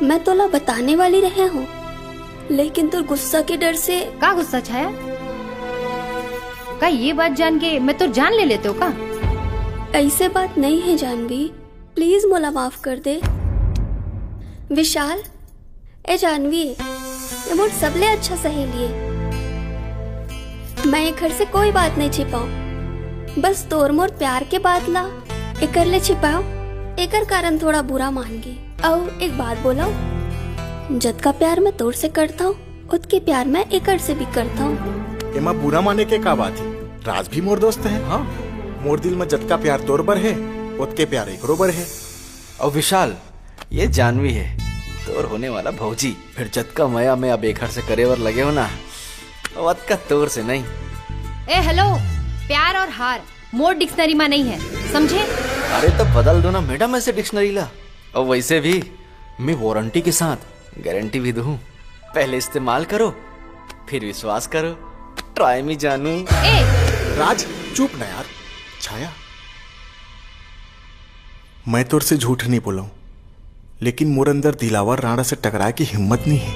मैं तोला बताने वाली रहे हूँ, लेकिन तोर गुस्सा के डर से। का गुस्सा छाया? का ये बात जान के मैं तोर जान ले लेते हो का? ऐसे बात नहीं है जानवी, प्लीज मोला माफ कर दे। विशाल, ए जानवी, ए मोर सबले अच्छा सहेली हे। मैं एकर से कोई बात नहीं छिपाऊं, बस तोर मोर प्यार के बात ला एकर ले छिपाऊं। एकर कारण थोड़ा बुरा मान गे। अउ एक बात बोलंव, जतका प्यार मैं तोर से करथंव, ओतके प्यार मैं एकर से भी करथंव। एमा बुरा माने के का बात हे? राज भी मोर दोस्त हे। हाँ। मोर दिल में जतका प्यार तोर बर हे, ओतके प्यार एकरो बर हे। अउ विशाल, ये जानवी हे, तोर होने वाला भौजी। फिर जतका मया मैं अब एकर से करे बर लगे हों ना, ओतका तोर से नहीं। ए हेलो, प्यार और हार मोर डिक्शनरी में नहीं है, समझे? अरे तो बदल दो ना मैडम ऐसे डिक्शनरी ला। और वैसे भी मैं वारंटी के साथ गारंटी भी दूं। पहले इस्तेमाल करो, फिर विश्वास करो। ट्राई मी जानू। ए! राज, चुप ना यार। छाया, मैं तोर से झूठ नहीं बोलंव, लेकिन मोर अंदर दिलावर राणा से टकराए की हिम्मत नहीं हे।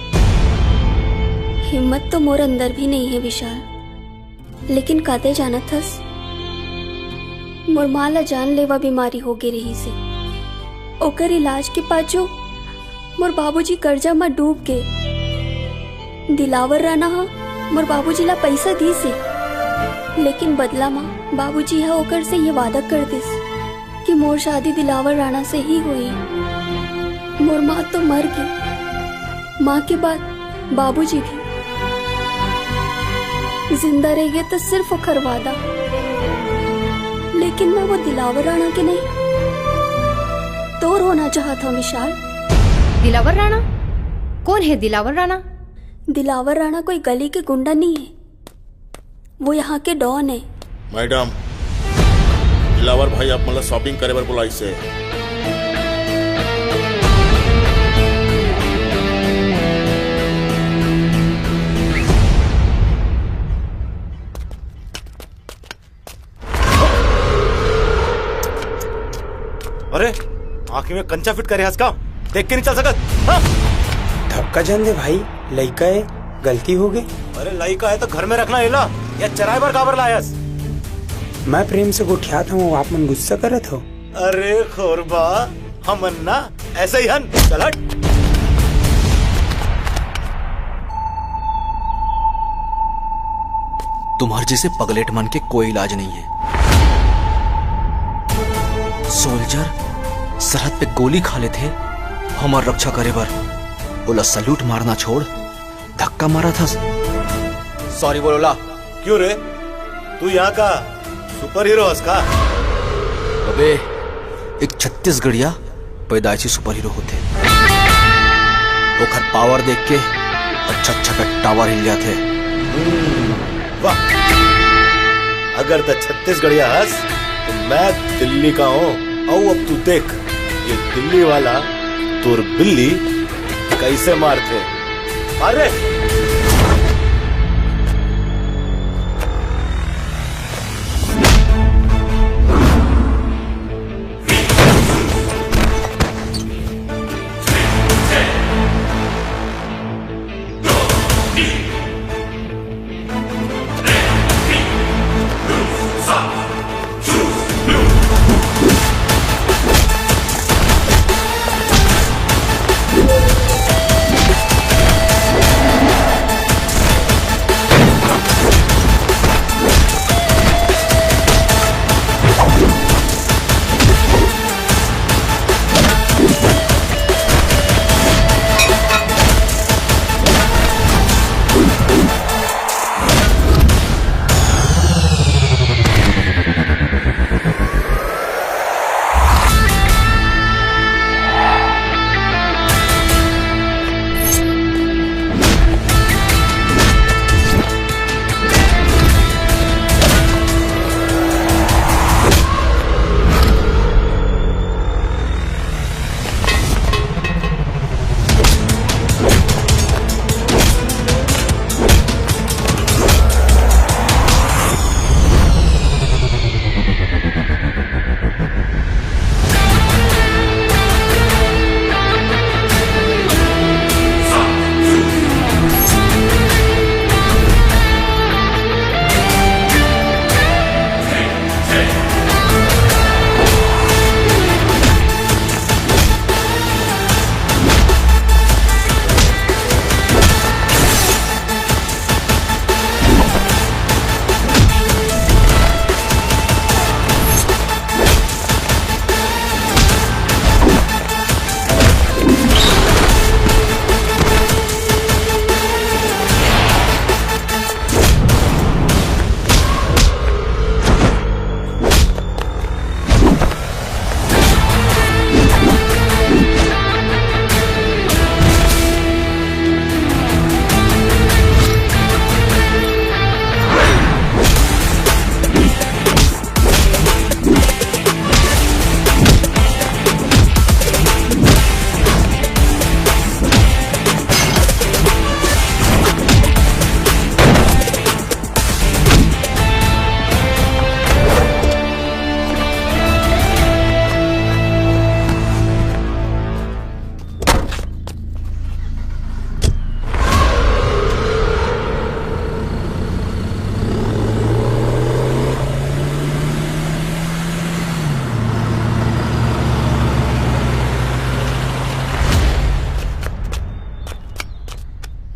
हिम्मत तो मोर अंदर भी नहीं हे विशाल, लेकिन का तैं जानत हस, मोर माँ ला जानलेवा बीमारी होगे रिहिस हे। ओकर इलाज के पाछू मोर बाबूजी कर्जा म डूब गे। दिलावर राणा ह मोर बाबूजी ला पइसा दिस हे, लेकिन बदला म बाबूजी ह ओकर से ये वादा कर दिस कि मोर शादी दिलावर राणा से ही होही। मोर माँ तो मर गे, माँ के बाद बाबूजी भी। जिंदा रहिगे त सिर्फ ओकर वादा, लेकिन मैं वो दिलावर राणा के नहीं, तोर होना चाहत हूँ विशाल। दिलावर राणा? कौन है दिलावर राणा? दिलावर राणा कोई गली के गुंडा नहीं है, वो यहाँ के डॉन है। मैडम, दिलावर भाई आप मन ला शॉपिंग करे बर बुलाइस हे। अरे, आँखी में कंचा फिट करे हस का? देख के नहीं चल सकत? हाँ? धक्का जान दे भाई, लइका हे, गलती होगे। अरे लइका हे त घर में रखना एला, या चराए बर काबर लायस? मैं प्रेम से गोठियात हूँ, आप मन गुस्सा करत हो। अरे खोरबा, हमन ना ऐसे ही हन। चल हट। तुम्हारे जैसे पगलेट मन के कोई इलाज नहीं है। सोल्जर सरहद पे गोली खा लेथे हमर रक्षा करे बर, ओला सल्यूट मारना छोड़, धक्का मारत हस। सॉरी बोल ओला। क्यों रे, तू यहाँ का सुपर हीरो हस का? अबे, एक छत्तीसगढ़िया पैदाइशी सुपर हीरो होथे। ओकर पावर देख के अच्छा अच्छा का टावर हिल जाथे। हम्म, वाह। अगर त छत्तीसगढ़िया हस, तो मैं दिल्ली का हूँ। अउ अब तू देख, ये दिल्ली वाला तोर बिल्ली कैसे मारथे। मार रे।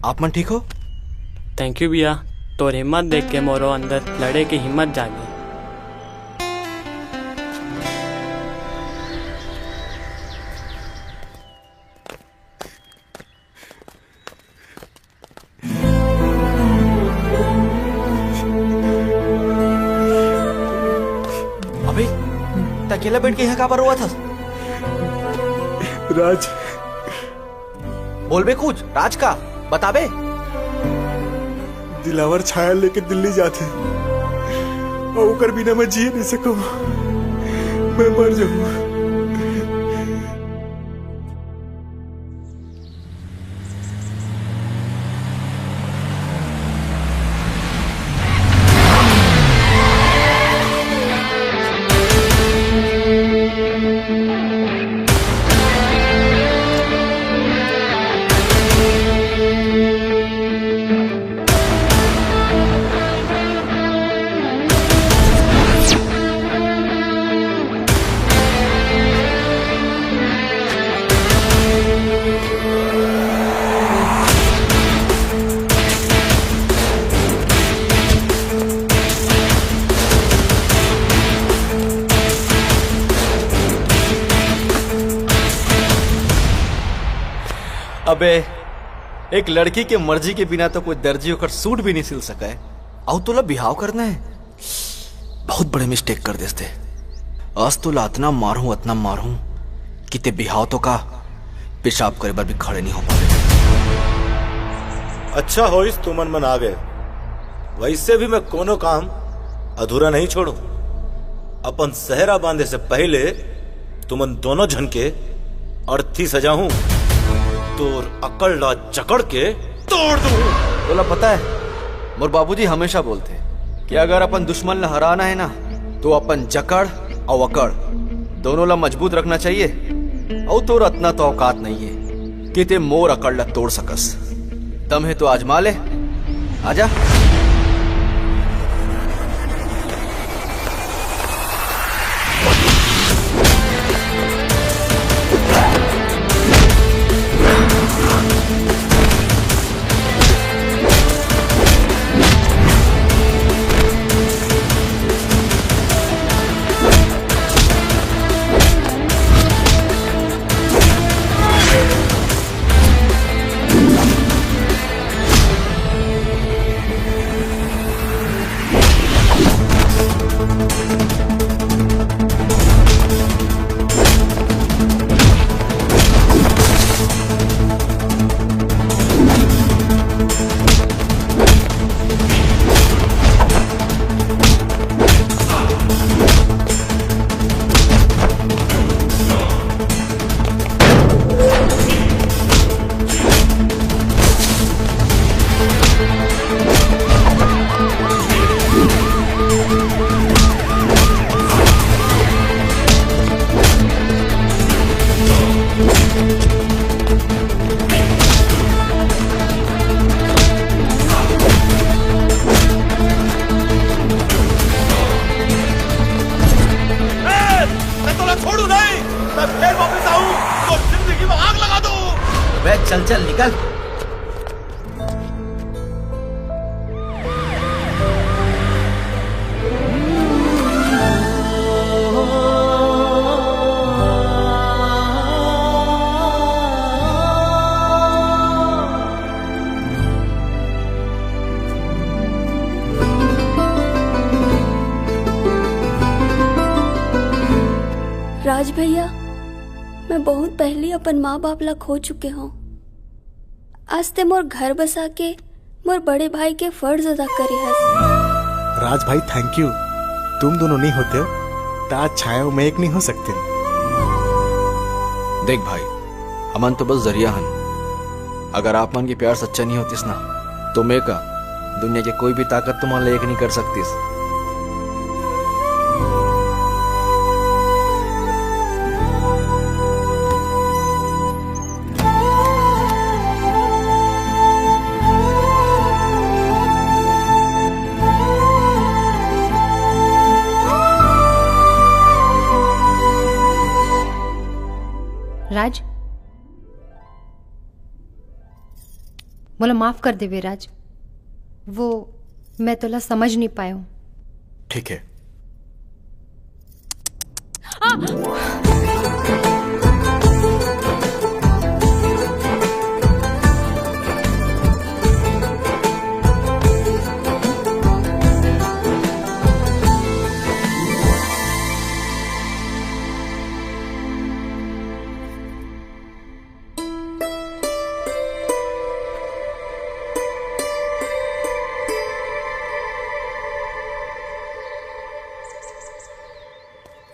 आप मन ठीक हो? Thank you भैया, तोर हिम्मत देख के मोरो अंदर लड़े के हिम्मत जागे। अबे, त अकेला बैठ के यहाँ काबर रोवत हस? राज। बोलबे कुछ, राज का? बताबे। दिलावर छाया लेके दिल्ली जाथे, अउ ओकर बिना मैं जी नहीं सकूं, मैं मर जाऊं। अबे, एक लड़की के मर्जी के बिना तो कोई दर्जी ओकर सूट भी नहीं सिल सके, अउ तोला बिहाव करना है। बहुत बड़े mistake कर देस ते। आज तोला अतना मारहूं, अतना मारहूं कि ते बिहाव तो का, पेशाब करे बर भी खड़े नहीं हो पावे। अच्छा होइस तुमन मन आ गए, वैसे भी मैं कोनो काम अधूरा नहीं छोड़ूं। अपन सेहरा बांधे से पहले तुमन दोनों झन के अर्थी सजाहूं, तोर अकल ला जकड़ के तोड़ दूं। तोला पता है, मोर बाबूजी हमेशा बोलथे कि अगर अपन दुश्मन ला हराना है ना, तो अपन जकड़ अउ अकड़ दोनों ला मजबूत रखना चाहिए। अउ तोर अतना तो औकात नहीं है कि ते मोर अकड़ ला तोड़ सकस। दम है तो आजमा ले, आजा। ए, मैं तोला छोड़ू नहीं, मैं फिर वापस आऊं तो जिंदगी में आग लगा दूं। अबे चल चल निकल। राज भैया, मैं बहुत पहली अपन माँ बाप ला खो चुके हूँ। आज ते मोर घर बसा के मोर बड़े भाई के फर्ज अदा करे हस। राज भाई, thank you। तुम दोनों नहीं होते त आज छाया अउ मैं एक नहीं हो सकते। देख भाई, हमन तो बस जरिया हन। अगर आप मन के प्यार सच्चा नहीं होतिस ना, तो मैं का, दुनिया के कोई भी ताकत तुमन ला एक नहीं कर सकतिस। राज, मोला माफ कर देबे राज, वो मैं तोला समझ नहीं पायो। ठीक है।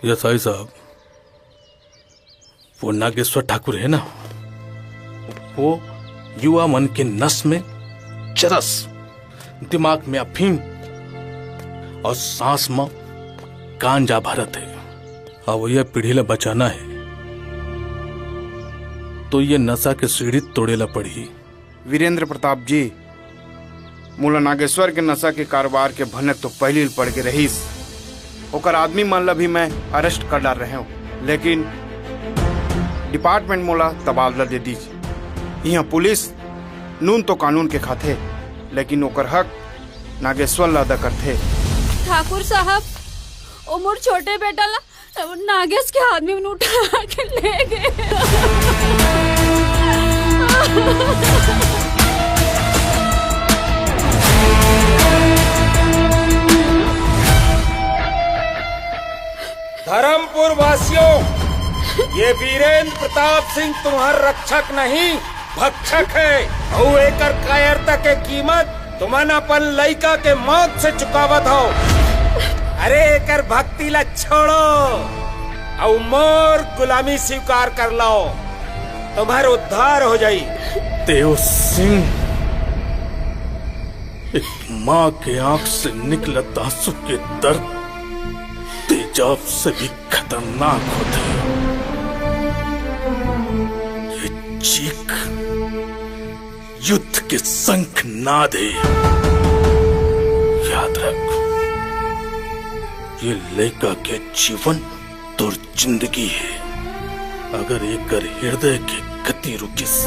एसआई साहब, वो नागेश्वर ठाकुर है ना, वो युवा मन के नस में चरस, दिमाग में अफीम और सांस में गांजा भरत है। अब ये पीढ़ी ला बचाना है, तो ये नशा के सीढ़ी तोड़े ला पड़ही। वीरेंद्र प्रताप जी, मोला नागेश्वर के नशा के कारोबार के भनक तो पहिली ले पड़ गे रहिस। ओकर आदमी मन ला भी मैं अरेस्ट कर डार रहेंव, लेकिन डिपार्टमेंट मोला तबादला दे दीस। इहाँ पुलिस नून तो कानून के खाथे, लेकिन ओकर हक नागेश्वर ला अदा करथे। ठाकुर साहब, ओ मोर छोटे बेटा ला नागेश के आदमी मन उठा के ले गे। धर्मपुर वासियों, ये वीरेंद्र प्रताप सिंह तुम्हार रक्षक नहीं, भक्षक है। अउ एकर कायरता के कीमत तुमन अपन लइका के मौत से चुकावत हो। अरे, एकर भक्ति ला छोड़ो, अउ मोर गुलामी स्वीकार कर लो, तुम्हार उद्धार हो जाई। देव सिंह, एक माँ के आंख से निकलत आंसू के दर्द तेजाब से भी खतरनाक होथे। ये चीख युद्ध के शंखनाद हे। याद रख, ये लइका के जीवन तोर जिंदगी हे। अगर एकर हृदय के गति रुकिस,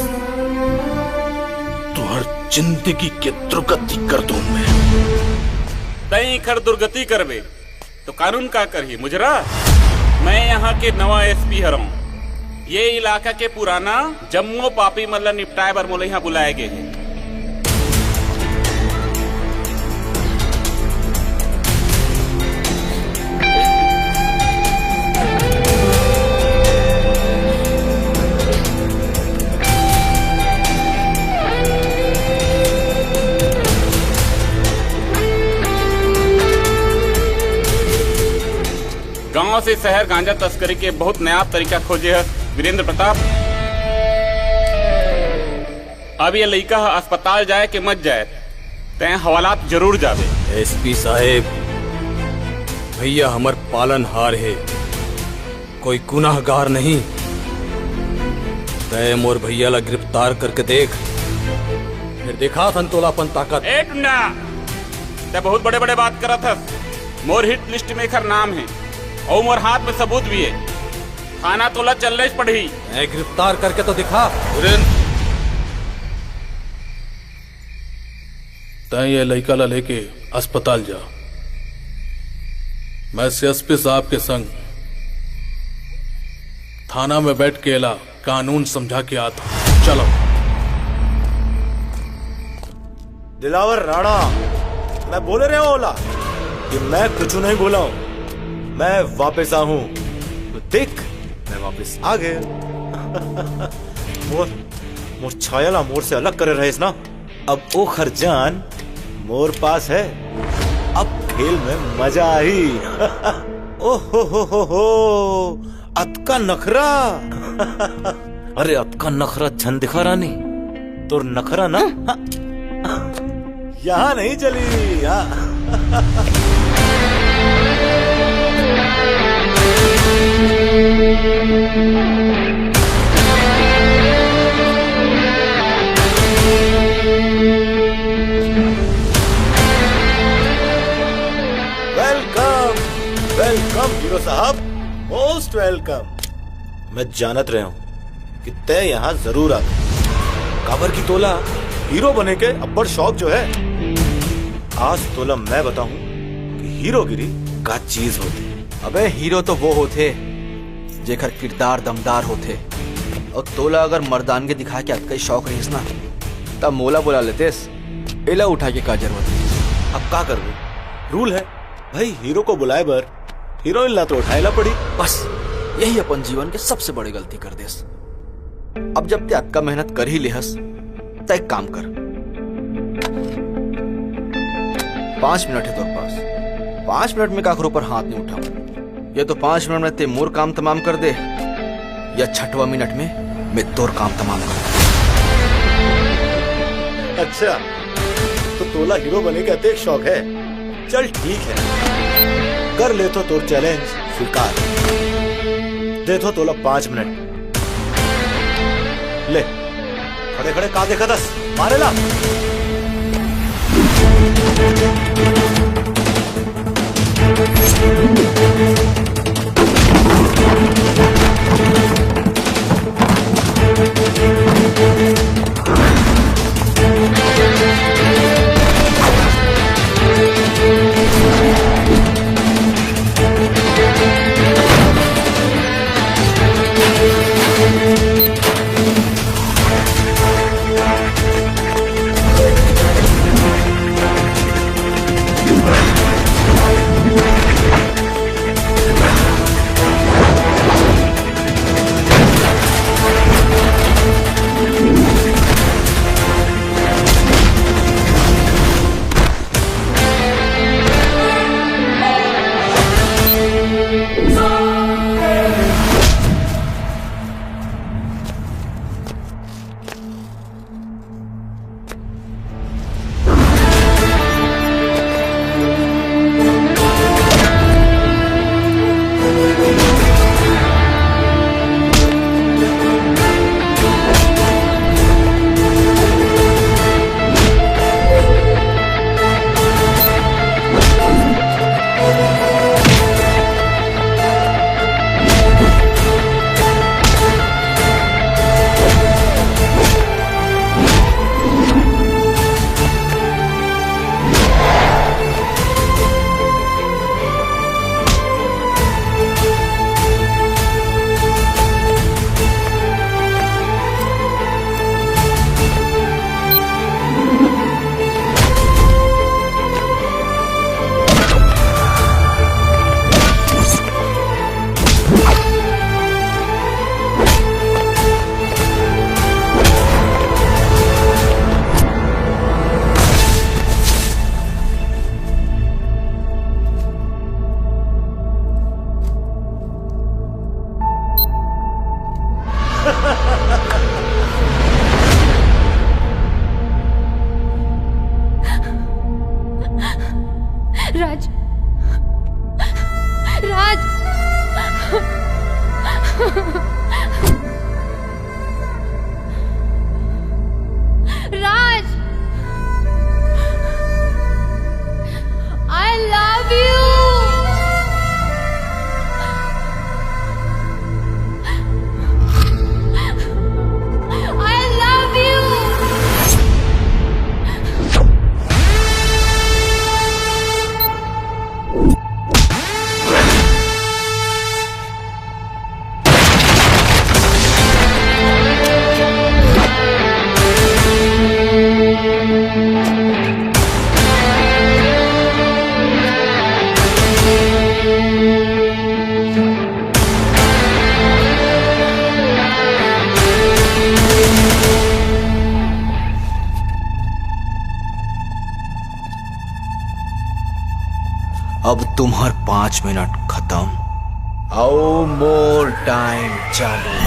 तुहर जिंदगी के दुर्गति कर दूं मैं। तैं एकर दुर्गति करबे तो कानून का करही, मुजरा? मैं यहाँ के नवा एसपी हरौं। ये इलाका के पुराना जम्मो पापी मन ला निपटाए बर मोला यहाँ बुलाए गे हे। गांव से शहर गांजा तस्करी के बहुत नायाब तरीका खोजे हे वीरेंद्र प्रताप। अब ये लइका ह अस्पताल जाए के मत जाए, तैं हवालात जरूर जाबे। एसपी साहेब, भैया हमर पालनहार हे, कोई गुनाहगार नहीं। तैं मोर भैया ला गिरफ्तार करके देख, फिर दिखाथन तोला अपन ताकत। ए टुन्ना, तैं बहुत बड़े-बड़े बात करत हस। मोर हिट लिस्ट में एखर नाम हे अउ मोर हाथ में सबूत भी हे। थाना तोला चलनेच पड़ही। तैं गिरफ्तार करके तो दिखा। वीरेंद्र, तैं ये लइका ला लेके अस्पताल जा। मैं एसपी साहब के संग थाना में बैठ के एला कानून समझा के आत हूँ। चलो। दिलावर राणा, मैं बोले रहे ओला कि मैं कुछ नहीं बोला हूँ, मैं वापस आ हूँ। तो देख, मैं वापस आ गए। मोर, मोर छाया ला मोर से अलग करे रहेस ना, अब ओखर जान मोर पास है। अब खेल में मजा आही। ओ हो हो हो हो, अतका नखरा। अरे अतका नखरा झन दिखा रानी, तोर नखरा ना यहाँ नहीं चली। हाँ। वेलकम, वेलकम हीरो साहब, मोस्ट वेलकम। मैं जानत रहे हूँ कि तय यहाँ जरूर आत, काबर की तोला हीरो बने के अब्बड़ शौक जो है। आज तोला मैं बताहूँ कि हीरोगिरी का चीज होथे। अबे, हीरो तो वो होथे, जेकर किरदार दमदार होथे। अउ तोला अगर मर्दानगी दिखाय के अतका ही शौक रहिस ना, त मोला बुला लेतेस। एला उठाय के का जरूरत हे? अब का करबे, रूल है भाई, हीरो को बुलाय बर हीरोइन ला तो उठाय ला पड़ी। बस, यही अपन जीवन के सबसे बड़े गलती कर देस। अब जब ते अतका मेहनत कर ही लेहस, त एक काम कर, पांच मिनट हे तोर पास, पांच मिनट में काखरो ऊपर हाथ नहीं उठाऊं। या तो पांच मिनट में ते मोर काम तमाम कर दे, या छठवां मिनट में मैं तोर काम तमाम कर दूं। अच्छा, तो तोला हीरो बने के अतेक शौक है। चल ठीक है, कर लेथों तोर चैलेंज स्वीकार। देथों तोला पांच मिनट। ले, खड़े खड़े का देखत हस? मारे ला। राज, राज, राज, I love you। I love you। अब तुम्हर पांच मिनट खत्म। अउ मोर टाइम चालू।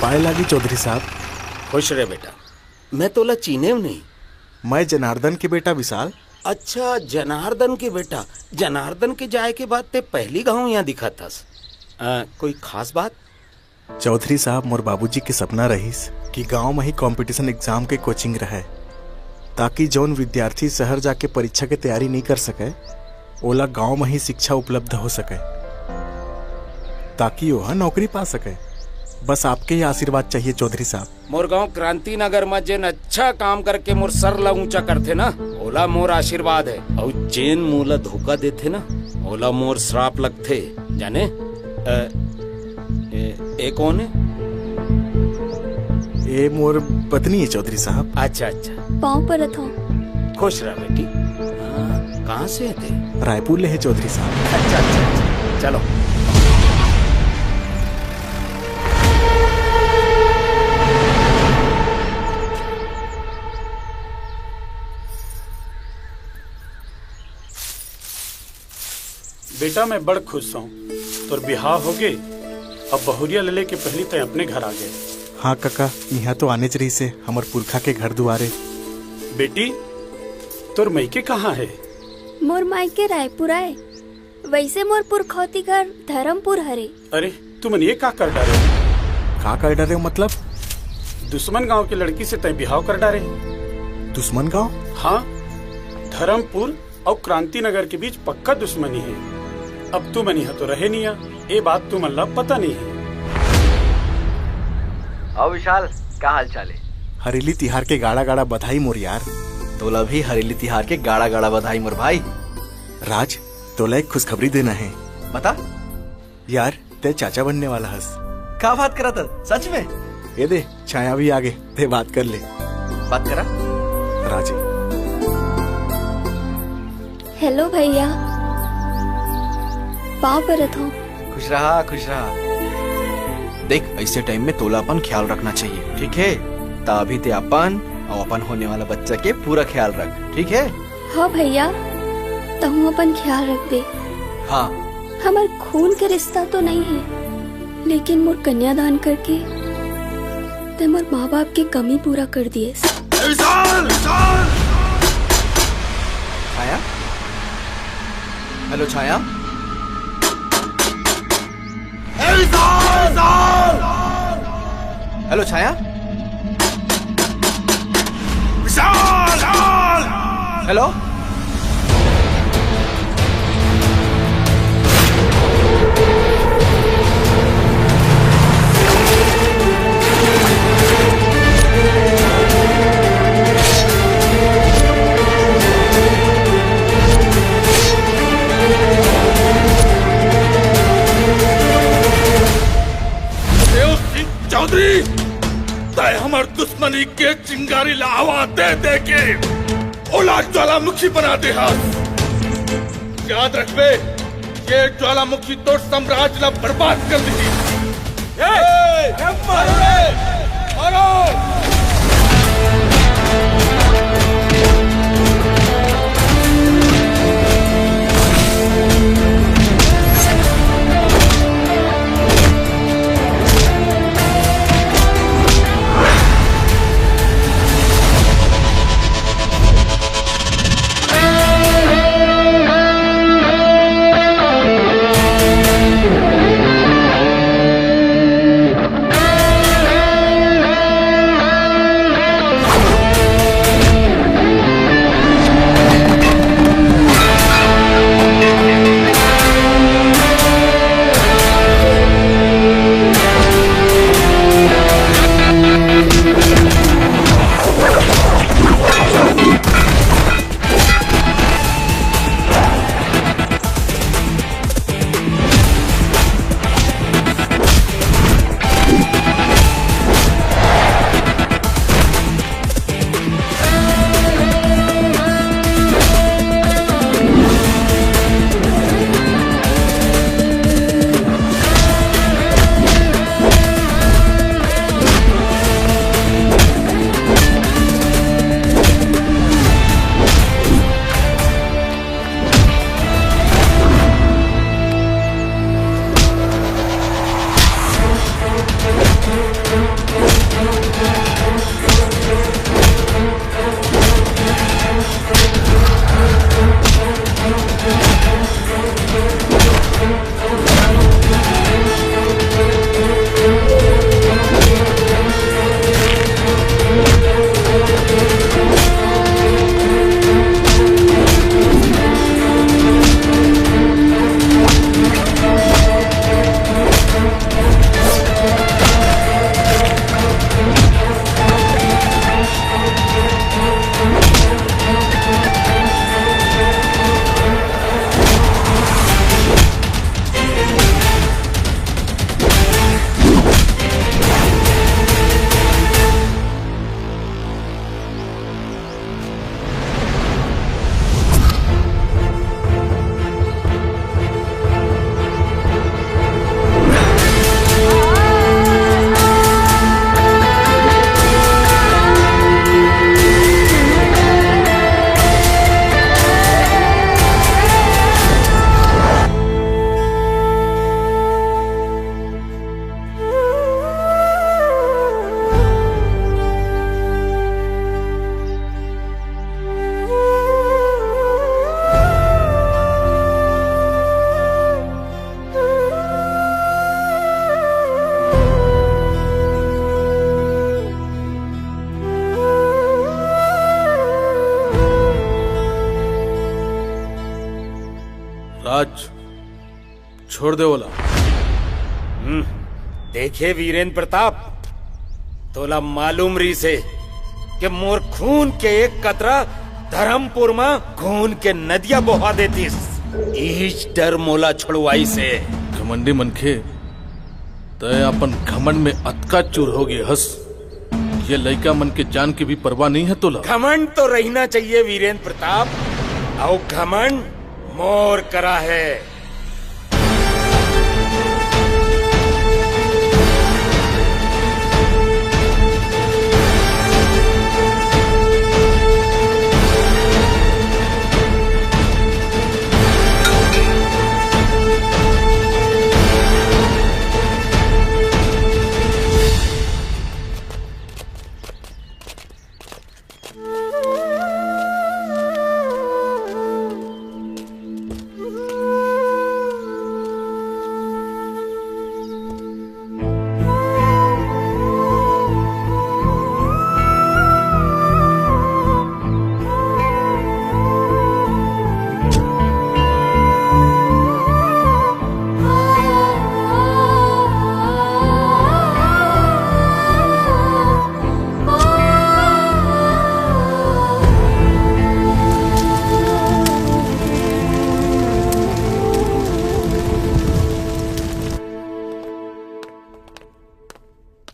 आए लागी चौधरी साहब। खुश रहे बेटा। मैं तोला चीनेव नहीं। मैं जनार्दन के बेटा विशाल। अच्छा, जनार्दन के बेटा। जनार्दन के जाए के बाद ते पहली गांव यहाँ दिखत हस। अ, कोई खास बात? चौधरी साहब, मोर बाबूजी के सपना रहिस कि गांव म ही कॉम्पिटिशन एग्जाम के कोचिंग रहय, ताकि जौन विद्यार्थी शहर जाके परीक्षा के तैयारी नइ कर सकय, ओला गांव म ही शिक्षा उपलब्ध हो सकय, ताकि ओह नौकरी पा सकय। बस आपके ही आशीर्वाद चाहिए चौधरी साहब। मोर गांव क्रांति नगर म जेन अच्छा काम करके मोर सर ला ऊंचा करथे ना, ओला मोर आशीर्वाद हे, अउ जेन मोला धोखा देथे ना, ओला मोर श्राप लगथे। जाने? अ, ए, ए कौन हे? ए मोर पत्नी हे चौधरी साहब। अच्छा, अच्छा। पाँव परत हौं। खुश रह बेटी। हाँ, कहाँ से हे ते? रायपुर ले हे चौधरी साहब। अच्छा, अच्छा, अच्छा। चलो। बेटा, मैं बड़ खुश हौं। तोर बिहाव होगे, अब बहुरिया ले लेके पहिली तैं अपने घर आ गे। हाँ कका, इहाँ तो आनेच रहिसे, हमर पुरखा के घर दुआरे। बेटी, तोर मइके कहाँ हे? मोर मायके रायपुर आय, वइसे मोर पुरखौती घर धरमपुर हरे। अरे, तुमन ये का कर डारे? का कर डारे मतलब? दुश्मन गांव के लड़की से तैं बिहाव कर डारे। दुश्मन गांव? हाँ, धरमपुर अउ क्रांति नगर के बीच पक्का दुश्मनी हे। अब तुमन इहाँ तो रहे नइ आ, ए बात तुमन ला पता नइ हे। अउ विशाल, का हाल चाल हे? हरेली तिहार के गाड़ा गाड़ा बधाई मोर यार। तोला भी हरेली तिहार के गाड़ा गाड़ा बधाई मोर भाई। राज, तोला एक खुशखबरी देना हे। बता। यार, तैं चाचा बनने वाला हस। का बात करत हस? सच में? ए दे, छाया भी आ गे, तैं बात कर ले। बात करा। राजी। हेलो भैया, पाँव परत हौं। खुश रहा, खुश रहा। देख, ऐसे टाइम में तोला अपन ख्याल रखना चाहिए, ठीक हे? त अभी तैं अपन अउ अपन होने वाला बच्चा के पूरा ख्याल रख, ठीक हे? हाँ भैया, तहूँ अपन ख्याल रखबे। हाँ। हमर खून के रिश्ता तो नइ हे, लेकिन मोर कन्यादान करके तैं मोर माँ बाप के कमी पूरा कर दिएस। विशाल! विशाल! छाया? हेलो, छाया? विशाल! विशाल! हेलो, छाया? विशाल! हेलो? देव सिंह चौधरी, तैं हमर दुश्मनी के चिंगारी ला हवा दे दे के ओला ज्वालामुखी बना दे हस। याद रखबे, ये ज्वालामुखी तोर साम्राज्य ला बर्बाद कर देही। ए, ए, मारो रे, मारो। आज छोड़ दे ओला। हम्म, देखे वीरेंद्र प्रताप, तोला मालूम रहिसे कि मोर खून के एक कतरा धर्मपुर म खून के नदिया बोहा देतिस। इहीच डर मोला छोड़वाइसे। घमंडी मनखे, तय अपन घमंड में अतका चूर हो गए हस, ये लइका मन के जान के भी परवाह नहीं है तोला। घमंड तो रहना चाहिए वीरेंद्र प्रताप, अउ घमंड मोर करा है।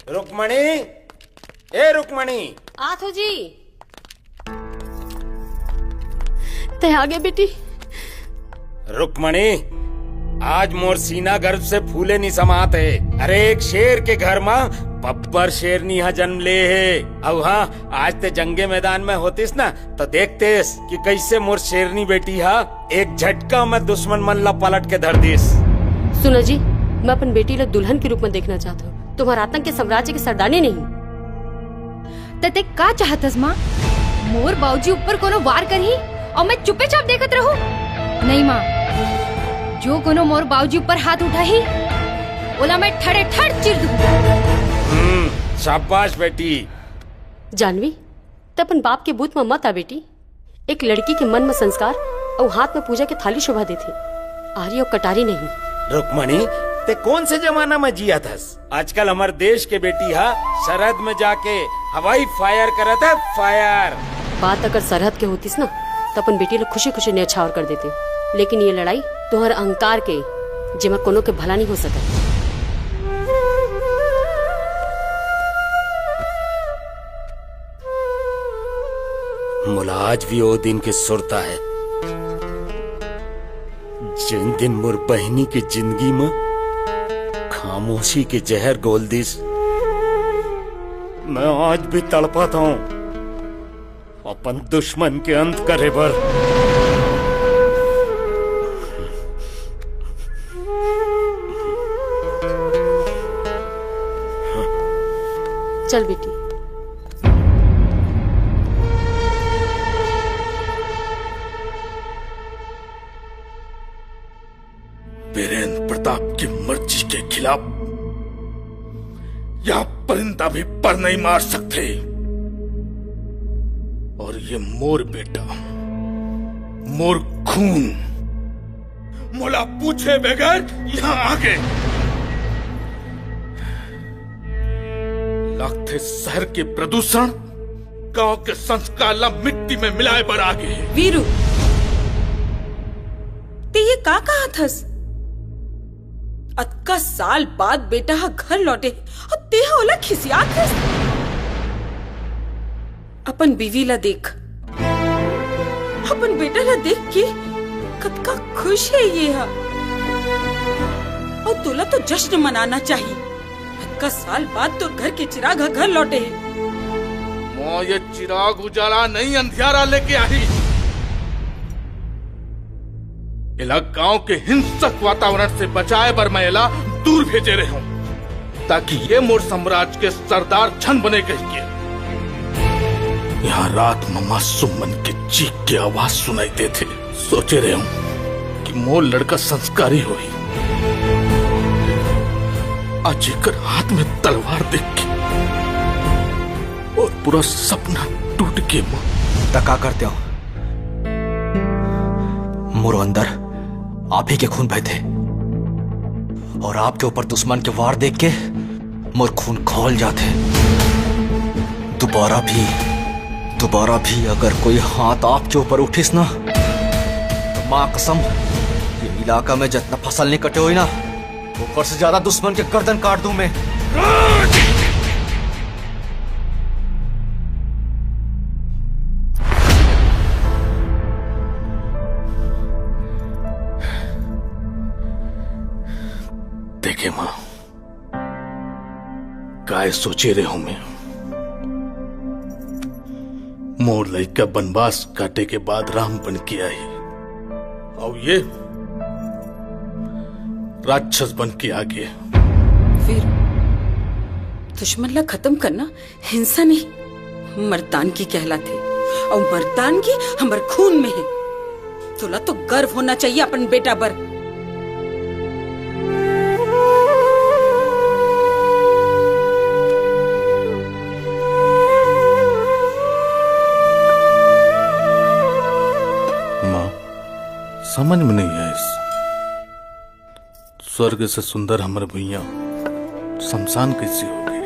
रुक्मणी, ए रुक्मणी। आथो जी। तय आगे बेटी। रुक्मणी, आज मोर सीना गर्व से फूले नहीं समात हे। अरे, एक शेर के घर म बब्बर शेरनी ह जन्म ले हे। अउ हाँ, आज ते जंगे मैदान में होतिस ना, तो देखतेस कि कैसे मोर शेरनी बेटी ह एक झटका में दुश्मन मन ला पलट के धर दिस। सुनो जी, मैं अपन बेटी ला दुल्हन के रूप में देखना चाहता हूँ, तुम्हारा आतंक के साम्राज्य के सरदारनी नहीं। त ते का चाहत हस माँ? मोर बाबूजी ऊपर कोनो वार करही अउ मैं चुपे चाप देखत रहूं? नहीं माँ, जो कोनो मोर बाबूजी ऊपर हाथ उठाही, ओला मैं ठड़े ठड़ चीर दूं। हम्म, शाबाश बेटी। जानवी, त अपन बाप के बूत म मत आ बेटी। एक लड़की के मन म संस्कार अउ हाथ म पूजा के थाली शोभा देथे, आरी अउ कटारी नहीं। रुक्मणी, ते कौन से जमाना म जियत हस? आजकल हमर देश के बेटी ह सरहद में जाके हवाई फायर करत हे, फायर। बात अगर सरहद के होतिस ना, त अपन बेटी ल खुशी खुशी न्यौछावर कर देते, लेकिन ये लड़ाई तोहर अहंकार के, जेमा कोनो के भला नहीं हो सकत। मोला आज भी ओ दिन के सुरता हे, जेन दिन मोर बहिनी के जिंदगी म खामोशी के जहर घोल दिस। मैं आज भी तड़पत हूँ अपन दुश्मन के अंत करे बर। चल बेटी। बीरेंद्र प्रताप की मर्जी के खिलाफ यह परिंदा भी पर नहीं मार सकते। और ये मोर बेटा, मोर खून, मोला पूछे बगैर यहाँ आ गए। लगथे शहर के प्रदूषण गांव के संस्कार ला मिट्टी में मिलाए बर आ गे हे। वीरू, ते ये का कहत हस? अतका साल बाद बेटा ह घर लौटे अउ ते ह ओला खिसियात हस? अपन बीवी ला देख, अपन बेटा ला देख के कतका खुश हे ये ह। अउ तोला तो जश्न मनाना चाही। अतका साल बाद तोर घर के चिराग ह घर लौटे हे। माँ, ये चिराग उजाला नहीं, अंधियारा लेके आही। एला गांव के हिंसक वातावरण से बचाए बर मैं एला दूर भेजे रहे हूँ, ताकि ये मोर साम्राज्य के सरदार झन बने कहिके। यहाँ रात में मासूम मन के चीख के आवाज सुनाई देथे। सोचे रहे हूँ कि मोर लड़का संस्कारी होही। आज एकर हाथ में तलवार देख के और पूरा सपना टूट के माँ। त का करते हो? मोरो अंदर आप ही के खून बहथे। और आपके ऊपर दुश्मन के वार देख के मोर खून खौल जाथे। दोबारा भी, दोबारा भी अगर कोई हाथ आपके ऊपर उठिस ना, तो माँ कसम, ये इलाका में जितना फसल नहीं कटे हुई ना, ऊपर से ज्यादा दुश्मन के गर्दन काट दूं मैं। देखे माँ, काय सोचे रहे हूं मैं। मोर लइका बनवास काटे के बाद राम बन के आही, अउ ये राक्षस बन के आगे। वीर, दुश्मन ला खत्म करना हिंसा नहीं, मर्दानगी कहलाथे। अउ मर्दानगी हमर खून में हे। तोला तो गर्व होना चाहिए अपन बेटा बर। माँ, समझ में नहीं आइस, स्वर्ग से सुंदर हमर भुइयां शमशान कैसे हो गए?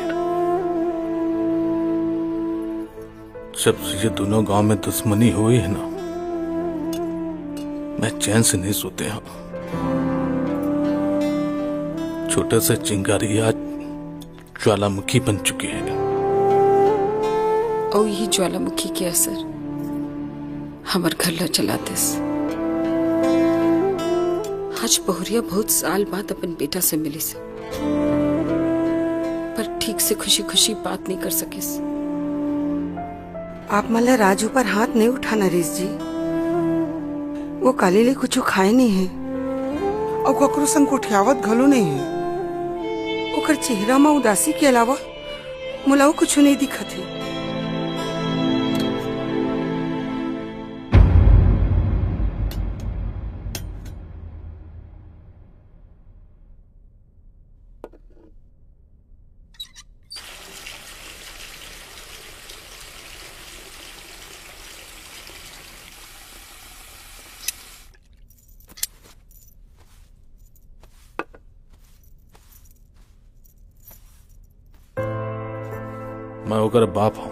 जब से ये दोनों गांव में दुश्मनी हुई है ना, मैं चैन से नहीं सोते हूँ। छोटे से चिंगारी आज ज्वालामुखी बन चुकी है। अउ ये ज्वालामुखी के असर हमर घर ला चला देस। आज बहुरिया बहुत साल बाद अपन बेटा से मिलिस, पर ठीक से खुशी खुशी बात नहीं कर सकिस। आप मन ला राजू पर हाथ नहीं उठाना, नरेश जी। वो काली ले कुछ खाए नहीं है, अउ ककरो संग गोठियावत घलो नहीं है। ओकर चेहरा म उदासी के अलावा मोला अउ कुछ नहीं दिखत है। मैं ओकर बाप हूँ,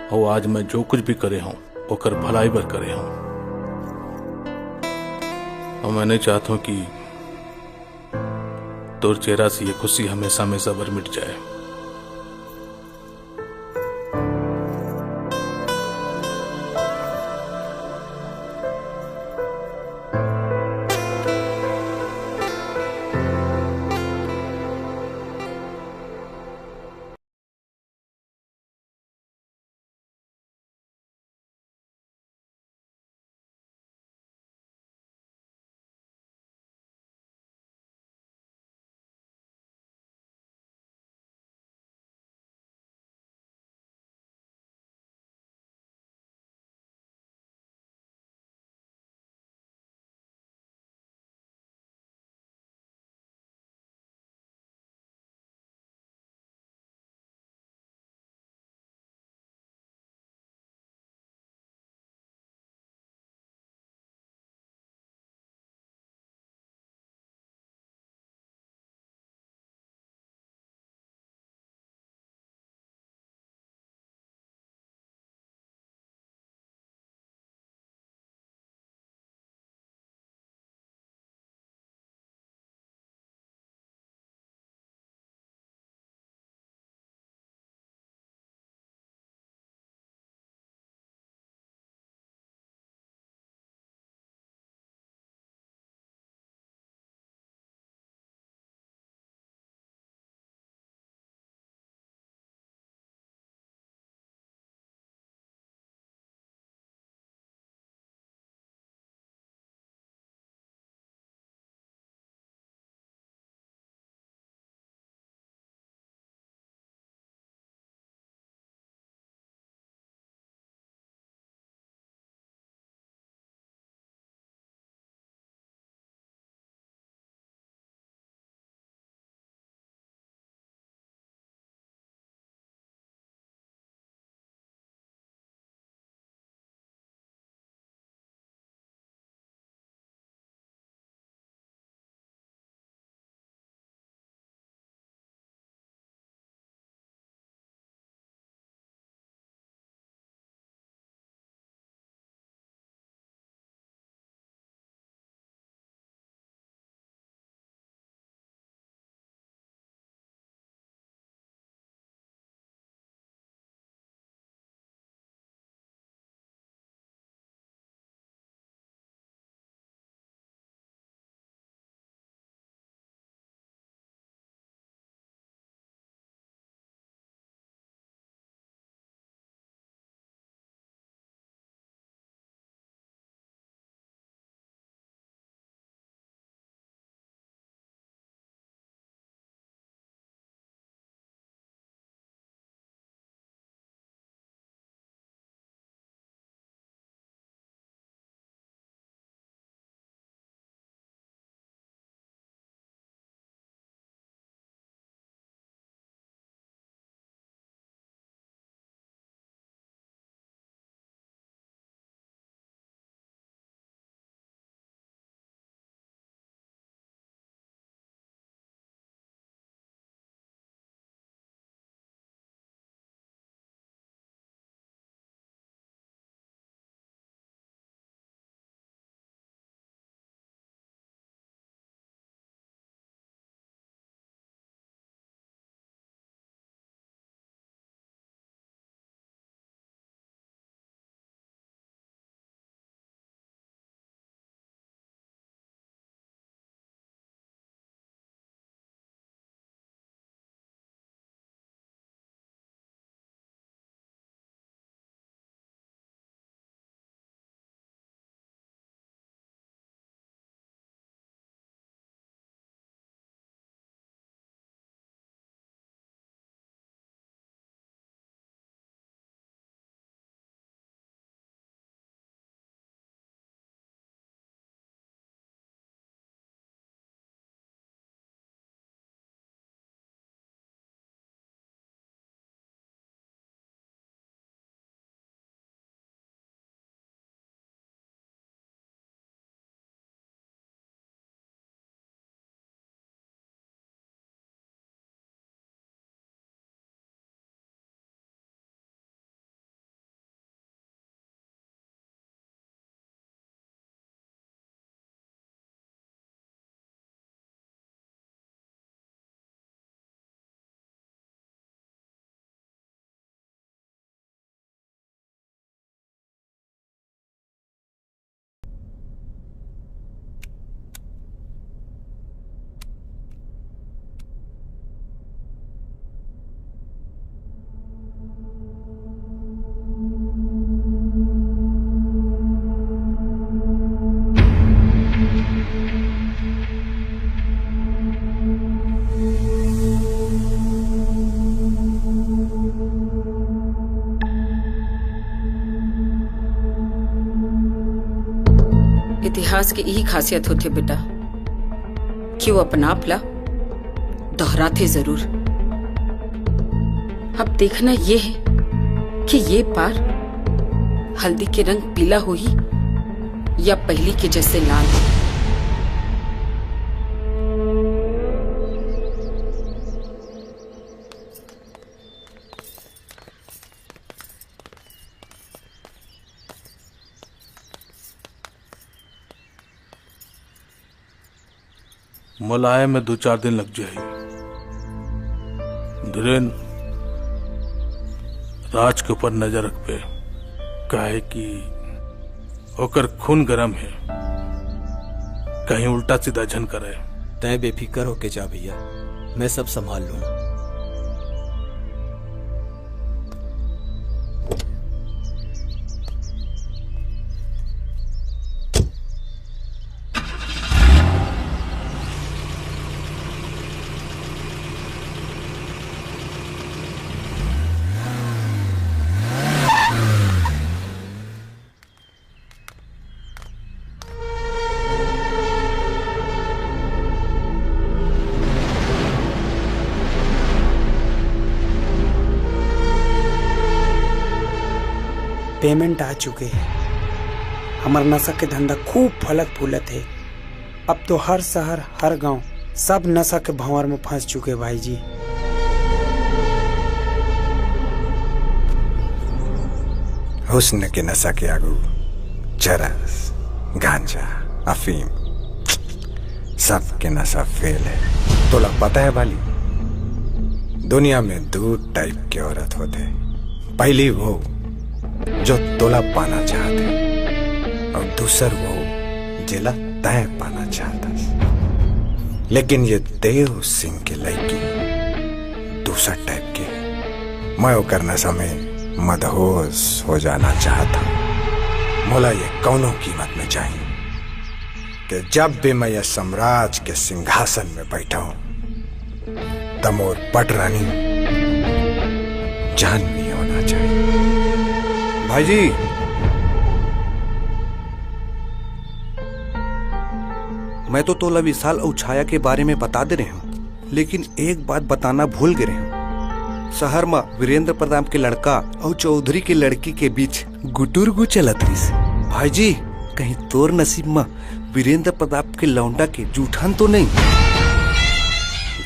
और आज मैं जो कुछ भी करे हूँ, ओकर भलाई बर करे हूँ। और मैं नहीं चाहता हूँ कि तोर चेहरा से ये खुशी हमेशा हमेशा बर मिट जाए। इतिहास के इही खासियत होथे बेटा, कि वो अपन आप ला दोहराथे जरूर। अब देखना ये हे कि ये बार हल्दी के रंग पीला होही या पहिली के जैसे लाल। मोला आए में दो चार दिन लग जाही। धीरेन, राज के ऊपर नजर रखबे, काहे कि ओकर खून गरम हे, कहीं उल्टा सीधा झन करे। तैं बेफिकर होके जा भैया, मैं सब संभाल लूंगा। पेमेंट आ चुके हे। हमर नशा के धंधा खूब फलत फूलत हे। अब तो हर शहर, हर गांव, सब नशा के भंवर में फंस चुके हे भाई जी। हुस्न के नशा के आगू चरस, गांजा, अफीम, सबके नशा फेल हे। तोला पता हे बाली, दुनिया में दू टाइप के औरत होथे। पहली वो जो तोला पाना चाहथे, अउ दूसर वो जेला तैं पाना चाहथस। लेकिन ये देव सिंह के लइकी दूसर टाइप के हे। मैं ओकर नशा में मदहोश हो जाना चाहत हूँ। मोला ये कौनो कीमत में चाहिए कि जब भी मैं ये साम्राज्य के सिंहासन में बैठा हूँ, त मोर पटरानी जानवी होना चाहिए। भाई जी, मैं तो तोला विशाल अउ छाया के बारे में बता दे रहे हूँ, लेकिन एक बात बताना भूल गए रहे हूँ। शहर म वीरेंद्र प्रताप के लड़का अउ चौधरी के लड़की के बीच गुटुरगु चलत रहिस। भाई जी, कहीं तोर नसीब म वीरेंद्र प्रताप के लौंडा के जूठन तो नहीं?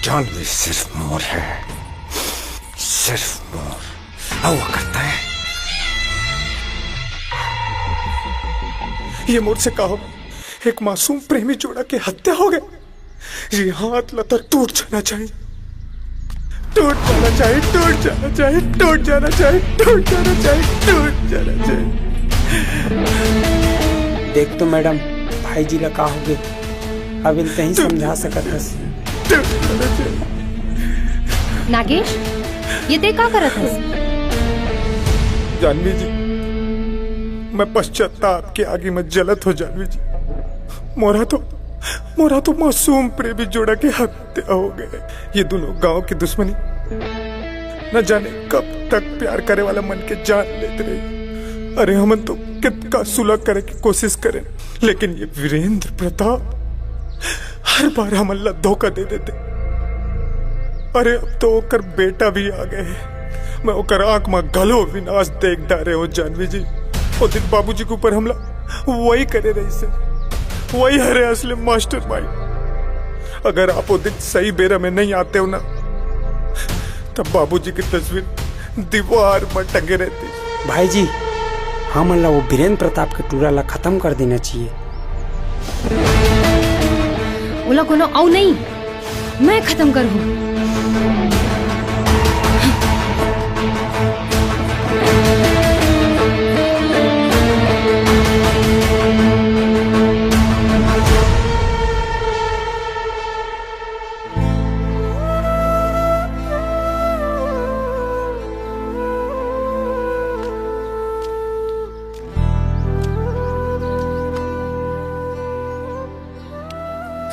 जानवी सिर्फ मोर हे, सिर्फ मोर। अउ ओकर तय। ये मोर से का हो? एक मासूम प्रेमी जोड़ा के हत्या हो गए। ये हाथ ला तो टूट जाना चाहिए, टूट जाना चाहिए, टूट जाना चाहिए, टूट जाना चाहिए, टूट जाना चाहिए, टूट जाना चाहिए। देख तो मैडम, भाई जी ला का हो गए, अब इल तहीं समझा सकत हस। नागेश, ये ते का करत हस? जानवी जी, मैं पश्चाताप के आगी में जलत हो जानवी जी। मोरा तो, मोरा तो मासूम प्रेमी जोड़ा के हत्या हो गए। ये दोनों गांव की दुश्मनी न जाने कब तक प्यार करे वाला मन के जान लेत रही। अरे, हमन तो कितना सुलह करे की कोशिश करे, लेकिन ये वीरेंद्र प्रताप हर बार हमन ला धोखा दे देते। अरे, अब तो ओकर बेटा भी आ गए। मैं ओकर आंख में घलो विनाश देख डारे हो जानवी जी। ओ दिन बाबूजी के ऊपर हमला वही करे रहिस हे, वही हरे असली मास्टरमाइंड। अगर आप ओ दिन सही बेरा में नहीं आते हो ना, तब बाबूजी की तस्वीर दीवार में टंगे रहती। भाई जी, हमन ला वो बीरेंद्र प्रताप के टूरा ला खत्म कर देना चाहिए। ओला कोनो अउ नहीं, मैं खत्म करहूं।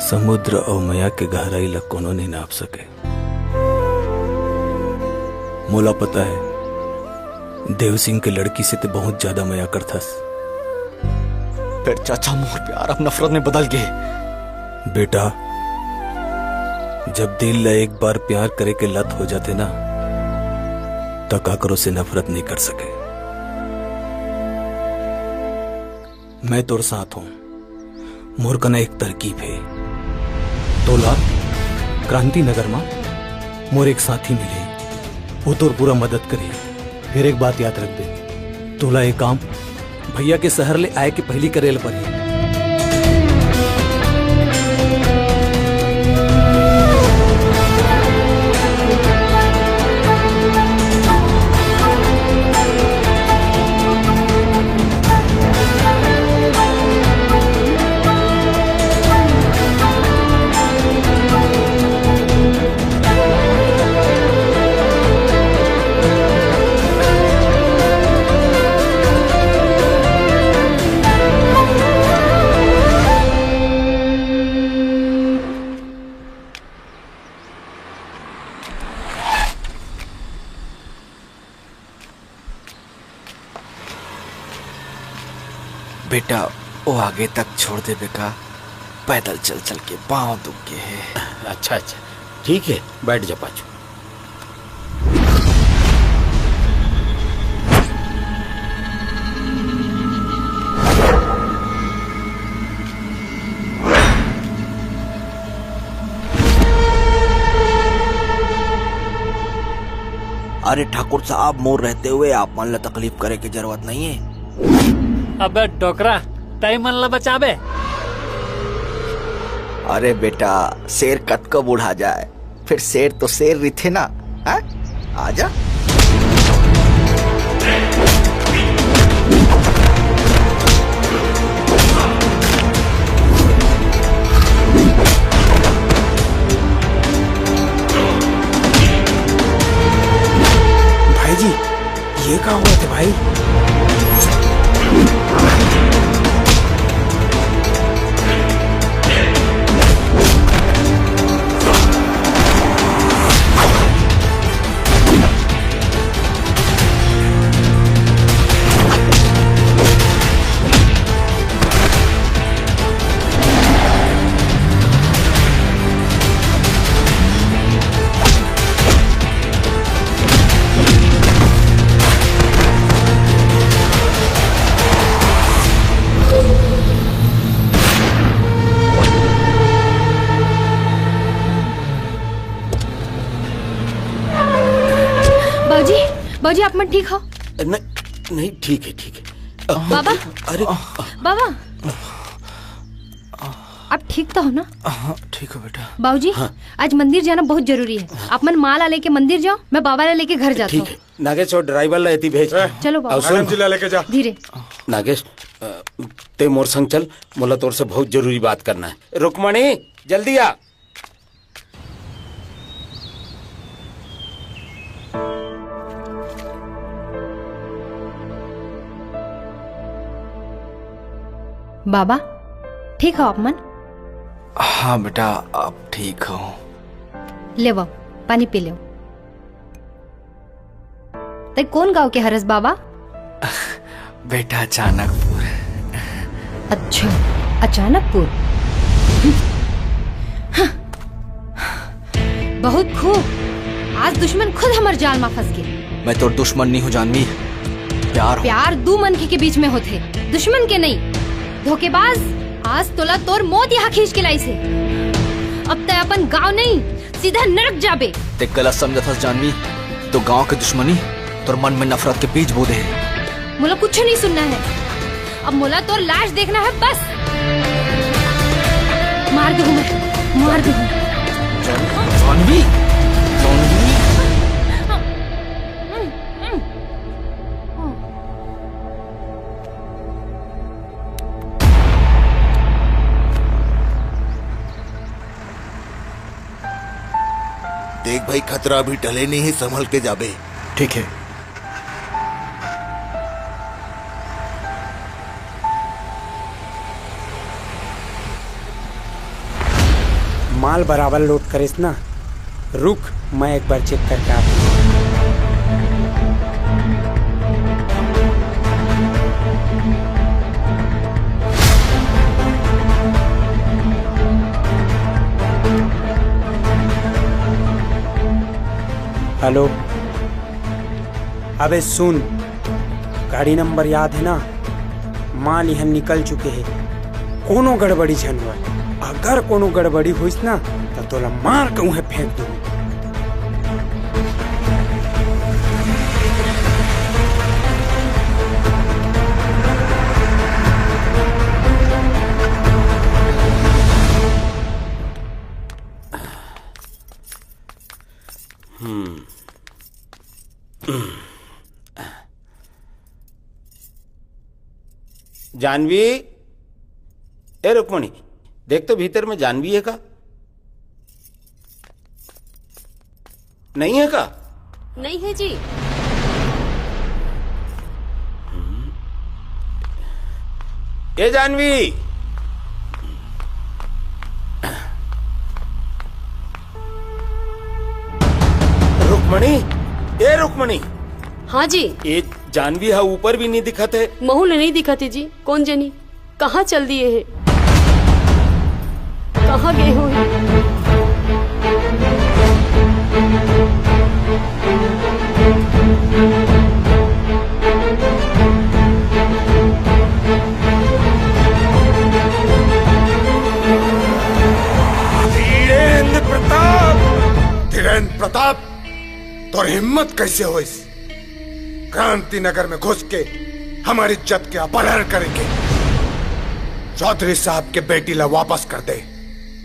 समुद्र अउ मया के गहराई ला कोनो नइ नाप सके। मोला पता हे, देव सिंह के लड़की से ते बहुत ज्यादा मया करथस। फेर चाचा, मोर प्यार अब नफरत में बदल गे। बेटा, जब दिल ला एक बार प्यार करे के लत हो जाथे ना, त काकरो से नफरत नहीं कर सके। मैं तोर साथ हूँ, मोर कना एक तरकीब हे। तोला क्रांति नगर मा मोर एक साथी मिले, वो तोर पूरा मदद करे। फेर एक बात याद रख दे, तोला ये काम भैया के शहर ले आए के पहिली करे ल परही। बेटा, वो आगे तक छोड़ देबे का? पैदल चल चल के पाँव दुख गे हे। अच्छा, अच्छा, ठीक है, बैठ जा पाछू। अरे ठाकुर साहब, मोर रहते हुए आप मन ला तकलीफ करे के जरूरत नहीं है। अबे डोकरा, तई मन ला बचाबे। अरे बेटा, शेर कतको बूढ़ा जाए, फिर शेर तो शेर रिथे ना, हैं? आजा। भाई जी, ये का हुआ था भाई? बाबूजी, बाबूजी, आप मन ठीक हो? नहीं, नहीं, ठीक है, ठीक है। बाबा। अरे। बाबा, आप ठीक तो हो ना? हाँ, ठीक हो बेटा। बाबूजी, हाँ। आज मंदिर जाना बहुत जरूरी है। आप मन माँ ला लेके मंदिर जाओ, मैं बाबा ला लेके घर जाता हूँ। ठीक है। नागेश, वो ड्राइवर ला एती भेज। ए, चलो बाबा। अउ सुन। मैडम जी ला लेके जा। धीरे। नागेश, अ, ते मोर संग चल, मोला तोर से बहुत जरूरी बात करना है। रुक्मणी, जल्दी आ। बाबा, ठीक हो आप मन? हाँ बेटा, अब ठीक हो। ले बाबा, पानी पी ले। तै कोन गांव के हरस बाबा? बेटा, अचानकपुर। अच्छा, अचानकपुर। बहुत खूब। आज दुश्मन खुद हमर जाल मा फंस गे। मैं तोर दुश्मन नहीं हूँ जानवी, प्यार हूँ। प्यार दू मनखे के बीच में होथे, दुश्मन के नहीं। धोखेबाज, आज तोला तोर मौत यहाँ खींच के लाइस हे। अब तै अपन गांव नहीं, सीधा नरक जाबे। ते गलत समझत हस जानवी, तो गांव के दुश्मनी तोर मन में नफरत के बीज बो दे हे। मोला कुछ नहीं सुनना है, अब मोला तोर लाश देखना है बस। मार दूँ मैं, मार दूँ। जानवी, जानवी। देख भाई, खतरा अभी टले नहीं है, संभल के जाबे। ठीक है। माल बराबर लोड करेस ना? रुक, मैं एक बार चेक करके आत हूँ। हेलो, अबे सुन, गाड़ी नंबर याद हे ना? माल इहाँ निकल चुके हे, कोनो गड़बड़ी झन होय। अगर कोनो गड़बड़ी होइस ना, त तोला मार के उहें फेंक दूँ। हम्म। जानवी, ए रुक्मणी, देख तो भीतर में जानवी हे का? नहीं हे का? नहीं हे जी। ए जानवी, रुक्मणी, ए रुक्मणी। हाँ जी। ए जानवी हा ऊपर भी नहीं दिखत हे। महू ल नहीं दिखत हे जी, कोन जनी कहाँ चल दिए हे? कहाँ गए हो? धीरेंद्र प्रताप, धीरेंद्र प्रताप, तोर हिम्मत कैसे होइस क्रांति नगर में घुस के हमर इज्जत के अपहरण करे के? चौधरी साहब के बेटी ला वापस कर दे,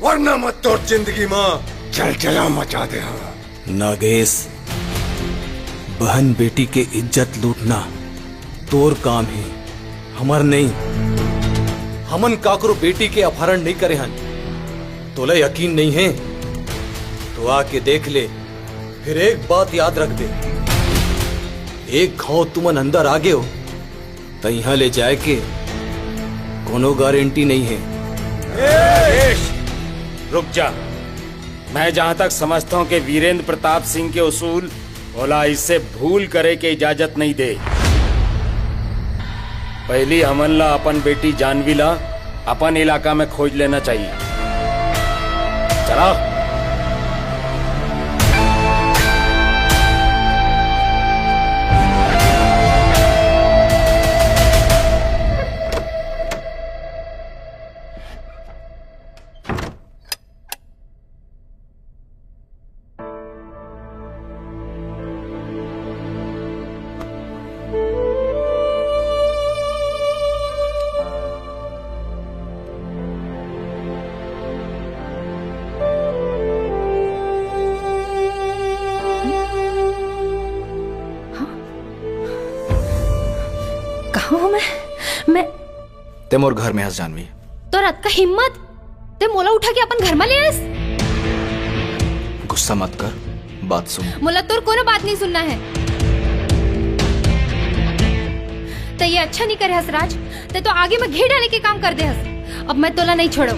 वरना मैं तोर जिंदगी में जलजला मचा दे हूँ। नागेश, बहन बेटी के इज्जत लूटना तोर काम हे, हमर नहीं। हमन काकरो बेटी के अपहरण नहीं करे हन। तोला यकीन नहीं हे तो आके देख ले, फिर एक बात याद रख दे, एक घाव तुमन अंदर आ गए हो त इहाँ ले जाए के कोनो गारंटी नहीं हे। ए, रुक जा। मैं जहाँ तक समझता हूँ कि वीरेंद्र प्रताप सिंह के उसूल ओला इससे भूल करे के इजाजत नहीं दे। पहली हमन ला अपन बेटी जानवी ला अपन इलाका में खोज लेना चाहिए। चला। कहाँ हूँ मैं? मैं ते मोर घर में हस, जानवी। तोर अतका हिम्मत, ते मोला उठा के अपन घर में ले आस? गुस्सा मत कर, बात सुन। मोला तोर कोनो बात नहीं सुनना है। ते ये अच्छा नहीं करे हस राज, ते तो आगे में घी डाले के काम कर दे हस। अब मैं तोला नहीं छोड़ो।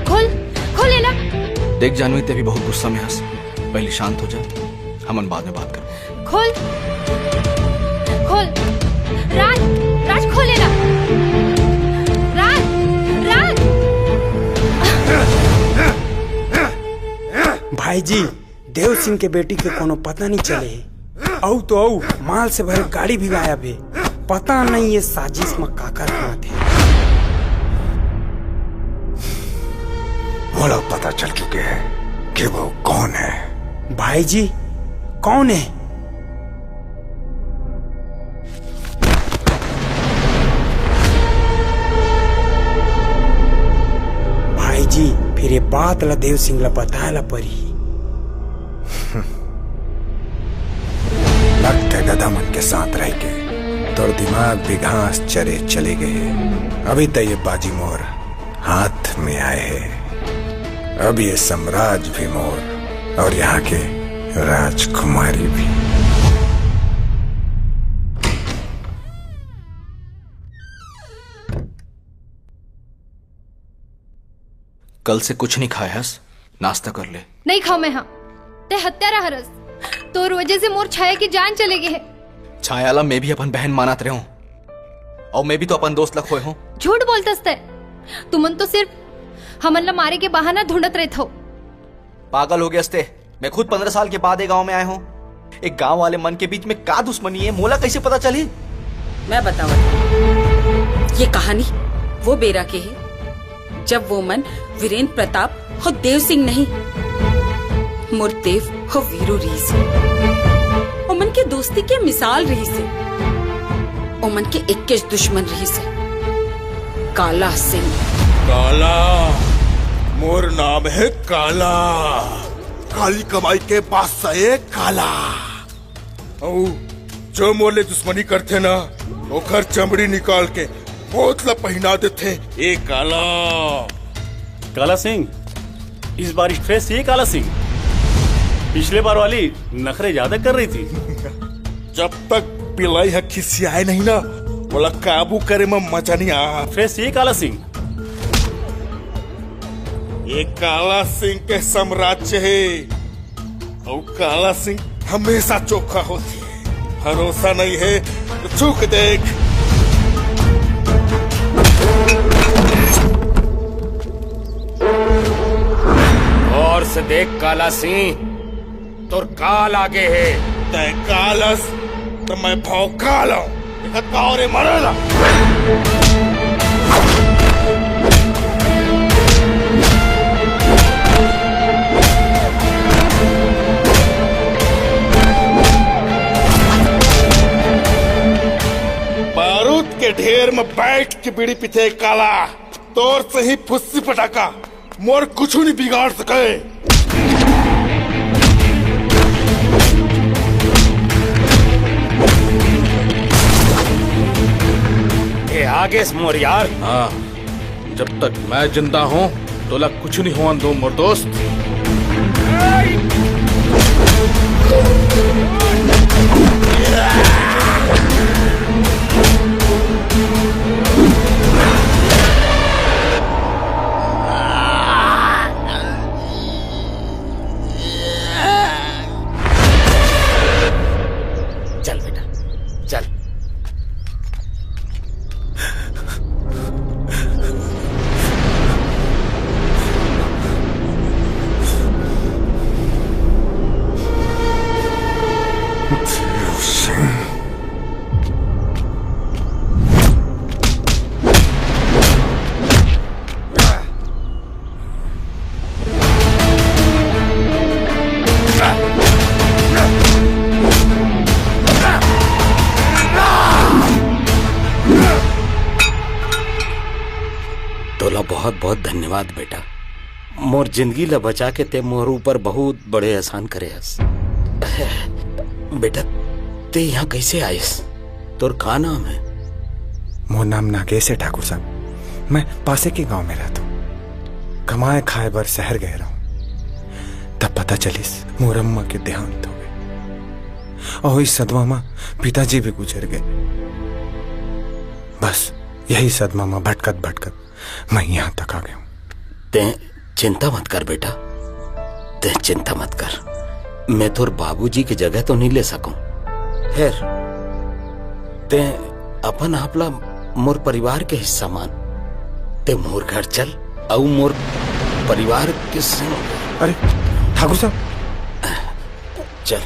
खोल, खोल एला। देख जानवी, ते भी बहुत गुस्सा में हस, पहले शांत हो जा, हमन बाद में बात करबो। खोल, खोल, राज, राज, खोल एला। राज, राज। भाई जी, देव सिंह के बेटी के कोनो पता नहीं चले हे। अउ तो अउ, माल से भरे गाड़ी भी गायब हे। पता नहीं ये साजिश में काकर हाथ हे। मोला पता चल चुके हे कि वो कौन हे। भाई जी, कौन हे? भाई जी, फिर ये बात ला देव सिंह ला बताए ला परी। लगथे गधा मन के साथ रह के तोर दिमाग भी घास चरे चले गए। अभी त ये बाजी मोर हाथ में आए हे। अब ये साम्राज्य भी मोर और यहाँ के राजकुमारी भी। कल से कुछ नहीं खाए हस, नाश्ता कर ले। नहीं खाओ मैं, हाँ। ते हत्यारा हरस। तोर वजह से मोर छाया की जान चले गए हे। छाया ला मैं भी अपन बहन मानत रहे हूँ, और मैं भी तो अपन दोस्त ला खोए हूँ। झूठ बोलतस ते। तुमन तो सिर्फ हमन ला मारे के बहाना ढूंढत रहत हो। पागल हो गए हस ते। मैं खुद पन्द्रह साल के बाद ये गांव में आए हूँ। एक गांव वाले मन के बीच में का दुश्मनी है, मोला कैसे पता चली? मैं बतावत हूँ। ये कहानी वो बेरा के है, जब वो मन वीरेंद्र प्रताप हो देव सिंह नहीं, मोर देव हो वीरू रहिस हे। ओमन के दोस्ती के मिसाल रहिस हे। ओमन के एक दुश्मन रहिस हे, काला सिंह। काला, मोर नाम है काला। काली कमाई के बादशाह है काला। अउ जो मोर ले दुश्मनी करथे ना, ओखर चमड़ी निकाल के भूत ला पहिना देथे। ए काला। काला सिंह, इस बार stress ये काला सिंह। पिछले बार वाली नखरे ज्यादा कर रही थी। जब तक बिलाई ह खिसियाए नहीं ना, ओला काबू करे म मजा नहीं आ। Stress ये काला सिंह। ये काला सिंह के साम्राज्य है। अउ काला सिंह हमेशा चोखा होथे। भरोसा नहीं है तो छू के देख। गौर से देख काला सिंह, तोर काल आगे है। तै कालस तो मैं भौकाल हूँ। देखत का हो रे मरेला। बारूद के ढेर में बैठ के बीड़ी पीथे काला, तोर से ही फुस्सी पटाखा। मोर कुछु नहीं बिगाड़ सके। ए आगेस मोर यार। हाँ, जब तक मैं जिंदा हूँ, तोला कुछु नहीं होवन दूं मोर दोस्त। चल बेटा, चल। तोला बहुत बहुत धन्यवाद बेटा, मोर जिंदगी ला बचा के ते मोर ऊपर बहुत बड़े एहसान करे हस। बेटा, ते यहाँ कैसे आइस? तोर का नाम है? मोर नाम नागेश है ठाकुर साहब, मैं पासे के गांव में रहता हूँ। कमाए खाए बर शहर गए रहूं, तब पता चलिस मोर अम्मा के देहांत हो गए। अउ इस सदमा मा पिताजी भी गुजर गए। बस यही सदमा मा भटकत भटकत मैं यहाँ तक आ गया हूँ। ते चिंता मत कर बेटा, ते चिंता मत कर। मैं तोर बाबूजी के जगह तो नहीं ले सकूं। फिर ते अपन आप ला मोर परिवार के हिस्सा मान। ते मोर घर चल, अउ मोर परिवार के संग। अरे ठाकुर साहब, चल।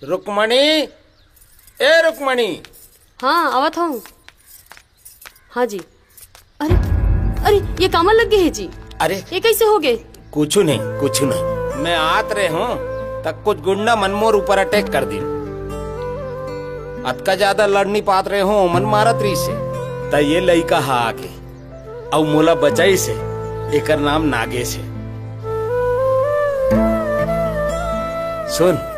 रुक्मणी, ए रुक्मणी। हाँ, आवत हूँ। हाँ जी। अरे, अरे, ये कामा लग गए है जी? अरे। ये कैसे हो गए? कुछ नहीं, कुछ नहीं। मैं आत रहे हूँ, तक कुछ गुंडा मन मोर ऊपर attack कर दी। अतका ज्यादा लड़ नहीं पात रहे हूँ, मन मारत रही से। त ये लइका हा आके अउ मोला बचाइस हे, एकर नाम नागेश हे। सुन,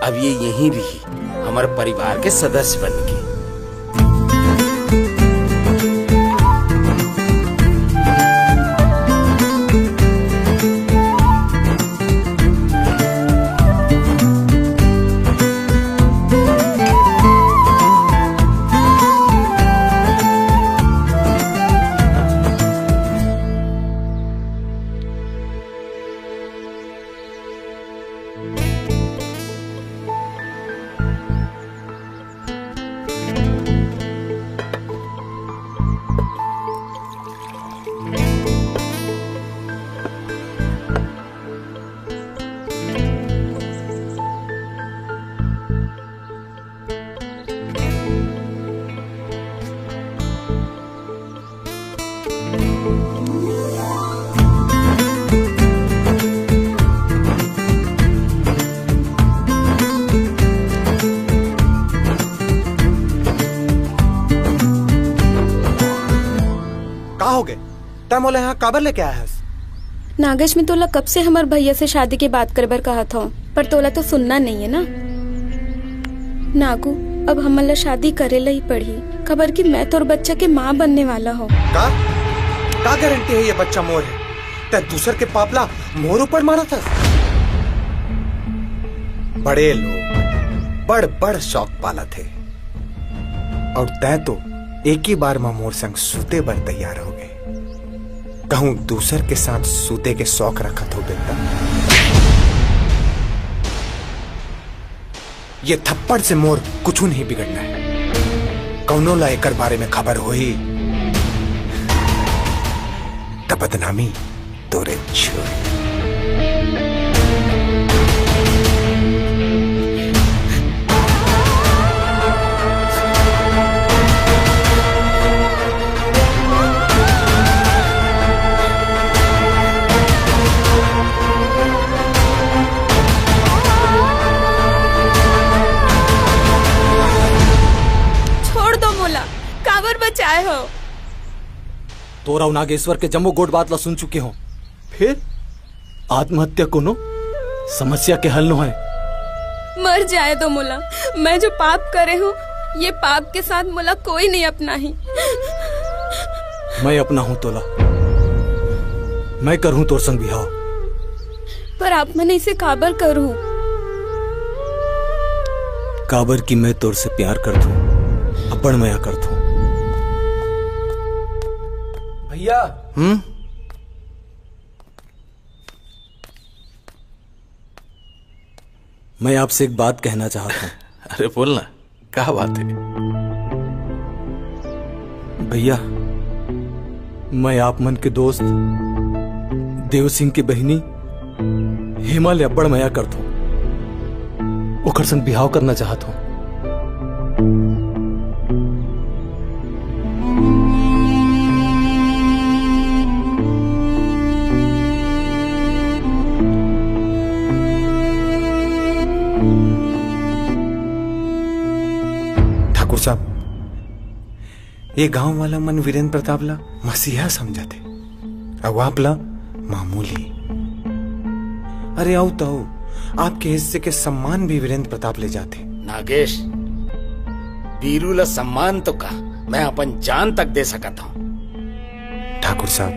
अब ये यहीं रही, हमर परिवार के सदस्य बन के। तैं मोला यहाँ काबर लेके आए हस? नागेश, मैं तोला कब से हमर भैया से शादी के बात करे बर कहत हौं, पर तोला तो सुनना नइये ना। नागू, अब हमन ला शादी करे ला ही पड़ही, काबर कि मैं तोर बच्चा के माँ बनने वाला हौं। का? का गारंटी हे ये बच्चा मोर हे? तैं दूसर के पाप ला मोर ऊपर मारत हस? बड़े लोग बड़ बड़ शौक पालत हे, अउ तैं तो एक ही बार म मोर संग सूते बर तैयार हो गे। कहूं दूसर के साथ सूते के शौक रखत होबे त? ये थप्पड़ से मोर कुछू नहीं बिगड़ना हे। कौनो ला एकर बारे में खबर होही त बदनामी तोरे छुए। छोड़ दो मोला, काबर बचाए हो? तोर अउ नागेश्वर के जम्मो गोठ बात ला सुन चुके हो, फिर आत्महत्या कोनो समस्या के हल नोहय। मर जाए दो मोला, मैं जो पाप करे हूँ, ये पाप के साथ मोला कोई नहीं अपनाही। मैं अपनाहूँ तोला, मैं करहूँ तोर संग बिहाव। पर आप मन इसे काबर करहूँ? काबर कि मैं तोर से प्यार करथूँ, अब्बड़ मया करथूँ। भैया। हम्म? मैं आपसे एक बात कहना चाहता हूँ। अरे बोल ना, का बात हे? भैया, मैं आप मन के दोस्त देव सिंह के बहिनी हेमा ले अब्बड़ मया करथों, ओकर संग बिहाव करना चाहत हों। ठाकुर साहब, ये गांव वाला मन वीरेंद्र प्रताप ला मसीहा समझथे, अउ आप ला मामूली। अरे आओ तो, आपके हिस्से के सम्मान भी वीरेंद्र प्रताप ले जाथे। नागेश, बीरू ला सम्मान तो का, मैं अपन जान तक दे सकत हूँ। ठाकुर साहब,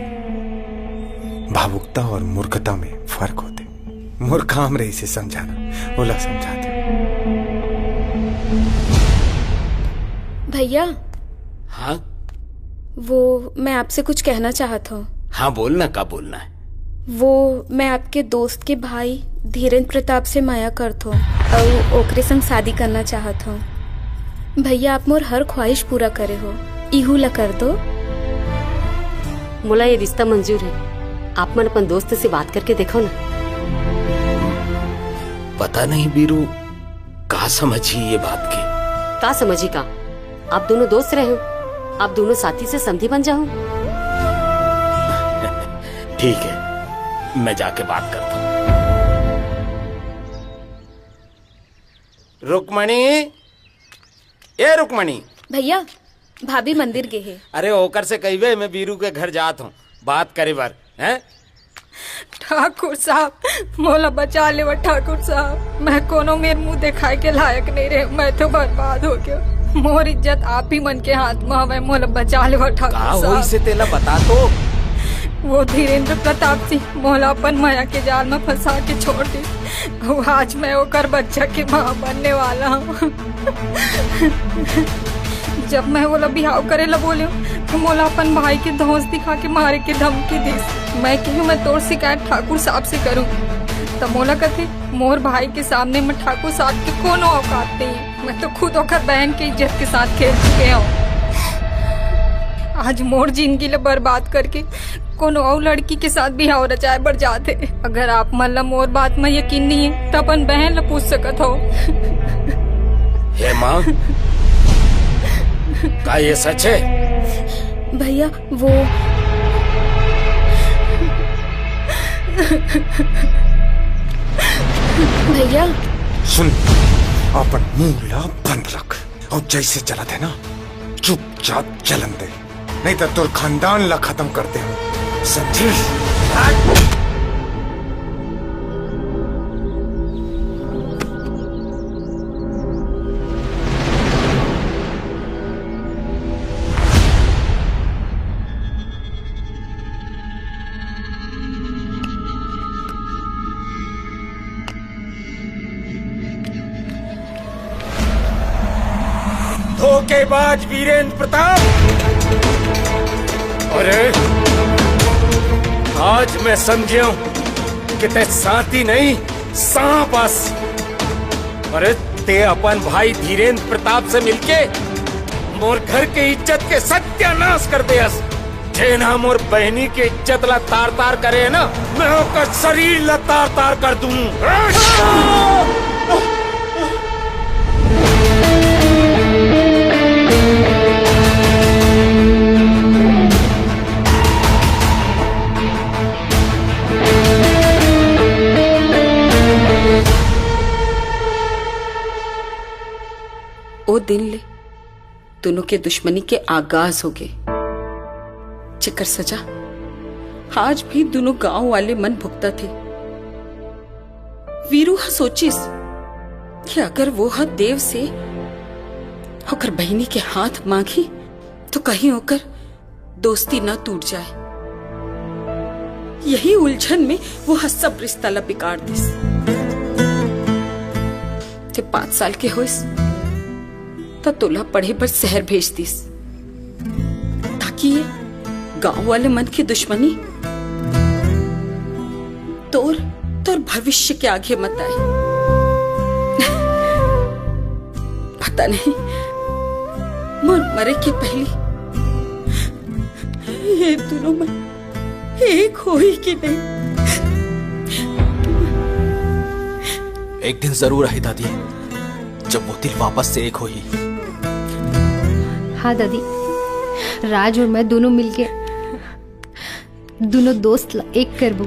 भावुकता और मूर्खता में फर्क होथे। मोर काम रहिसे समझाना, ओला समझा दे। भैया। हाँ? वो, मैं आपसे कुछ कहना चाहत हूँ। हाँ, बोलना, का बोलना है? वो, मैं आपके दोस्त के भाई धीरेंद्र प्रताप से मया करत हूँ अउ ओकरे संग शादी करना चाहत हूँ। भैया, आप मोर हर ख्वाहिश पूरा करे हो, इहू ला कर दो। मोला ये रिश्ता मंजूर है। आप मन अपन दोस्त से बात करके देखो ना। पता नहीं बीरू का समझी ये बात के। का समझी का? आप दोनों दोस्त रहे हो, आप दोनों साथी से समधी बन जाओ। ठीक है, मैं जाके बात करता हूँ। रुक्मणी, ए रुक्मणी। भैया, भाभी मंदिर गे हे। अरे ओकर से कहिबे मैं बीरू के घर जात हूँ बात करे बर, हैं? ठाकुर साहब, मोला बचा लेवा ठाकुर साहब, मैं कोनो मेर मुंह दिखाए के लायक नहीं रहे, मैं तो बर्बाद हो गया। मोर इज्जत आप ही मन के हाथ में हवे, मोला बचा लेवा ठाकुर साहब। का होइसे तेला बता तो। वो धीरेंद्र प्रताप सिंह मोला अपन मया के जाल में फंसा के छोड़ दी। वो आज मैं ओकर बच्चा के माँ बनने वाला हूँ। जब मैं ओला बिहाव करे ला बोले, तो मोला अपन भाई के धौंस दिखा के मारे के धमकी दिस। मैं कहूँ, मैं तोर शिकायत ठाकुर साहब से करूँ, त मोला कथे, मोर भाई के सामने में ठाकुर साहब के कोनो औकात नहीं है। मैं तो खुद ओकर बहन के इज्जत के साथ खेल चुके हूँ। आज मोर जिंदगी ला बर्बाद करके कोनो अउ लड़की के साथ बिहाव रचाए बर जात हे। अगर आप मन ला मोर बात म यकीन नहीं है, त अपन बहन ला पूछ सकत हो। हे माँ, का ये सच है? भैया, वो भैया। सुन, अपन मुंह ला बंद रख, अउ जैसे चलत है ना, चुपचाप चलन दे। नहीं तो तोर खानदान ला खत्म कर दे। समझे? धोखेबाज वीरेंद्र प्रताप। अरे, आज मैं समझे हूं कि ते साथी नहीं, सांप अस। अरे, ते अपन भाई धीरेंद्र प्रताप से मिलके मोर घर के इज्जत के सत्यानाश कर दे अस। जेन ह मोर बहिनी के इज्जत ला तार-तार करे हे ना, मैं ओकर शरीर ला तार-तार कर दूं। ओ दिन ले दुनों के दुश्मनी के आगाज होगे, जेकर सजा आज भी दुनों गांव वाले मन भुगतत हे। वीरू ह सोचिस कि अगर वो ह देव से ओकर बहिनी के हाथ मांगही, तो कहीं ओकर दोस्ती न टूट जाए। यही उलझन में वो ह सब रिश्ता ला बिगाड़ दिस। ते पांच साल के होइस, त तोला पढ़े बर शहर भेज दिस, ताकि ये गांव वाले मन की दुश्मनी तोर, तोर भविष्य के आगे मत आए। पता नहीं, मोर मरे के पहली ये दुनों मन एक होही कि नहीं। एक दिन जरूर आही दादी, जब वो दिल वापस से एक होही। हाँ दादी, राज और मैं दोनों मिलके दोनों दोस्त ला एक करबो।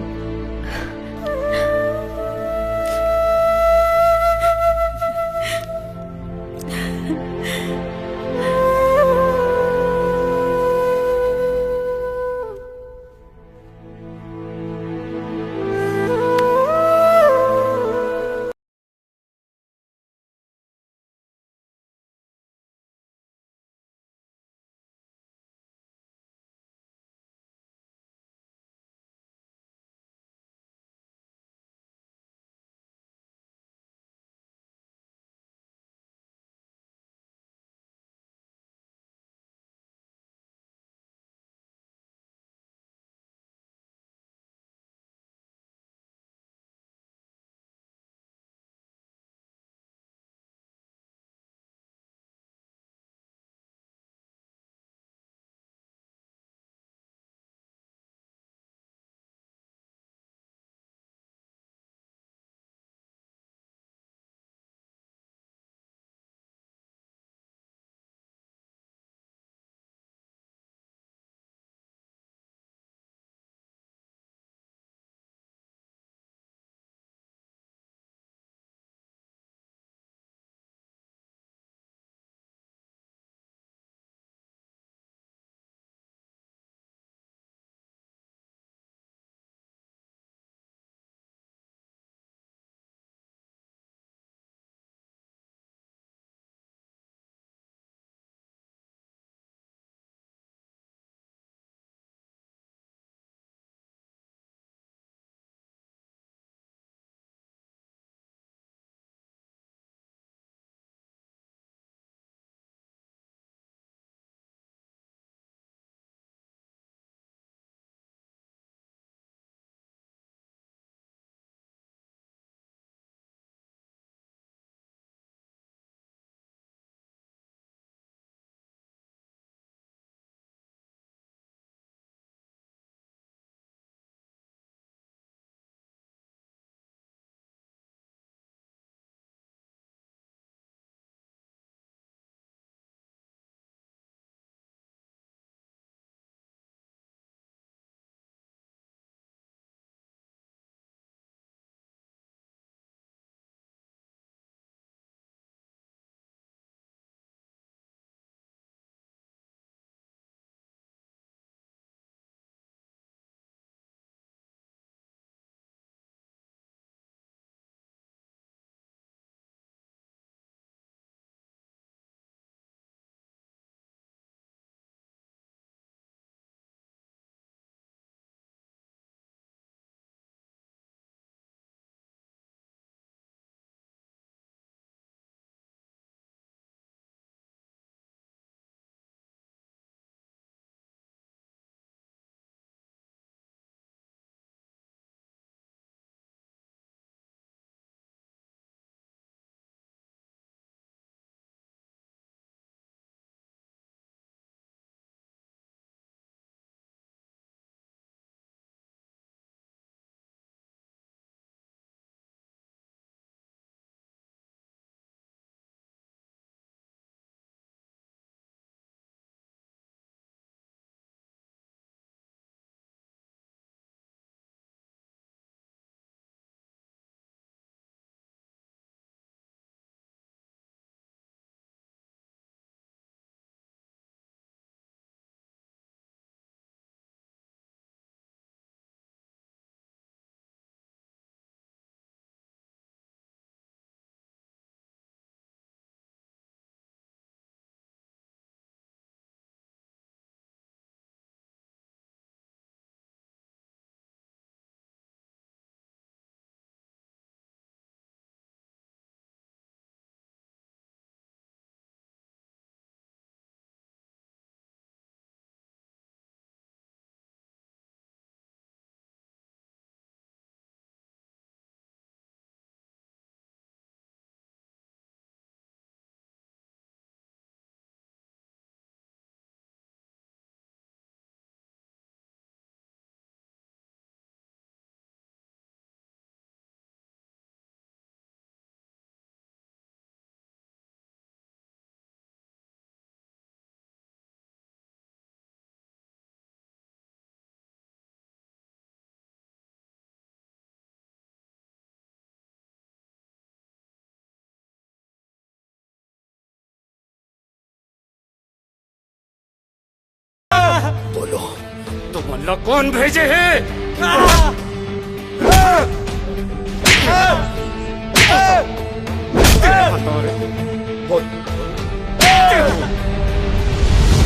ल कोन भेजे हे?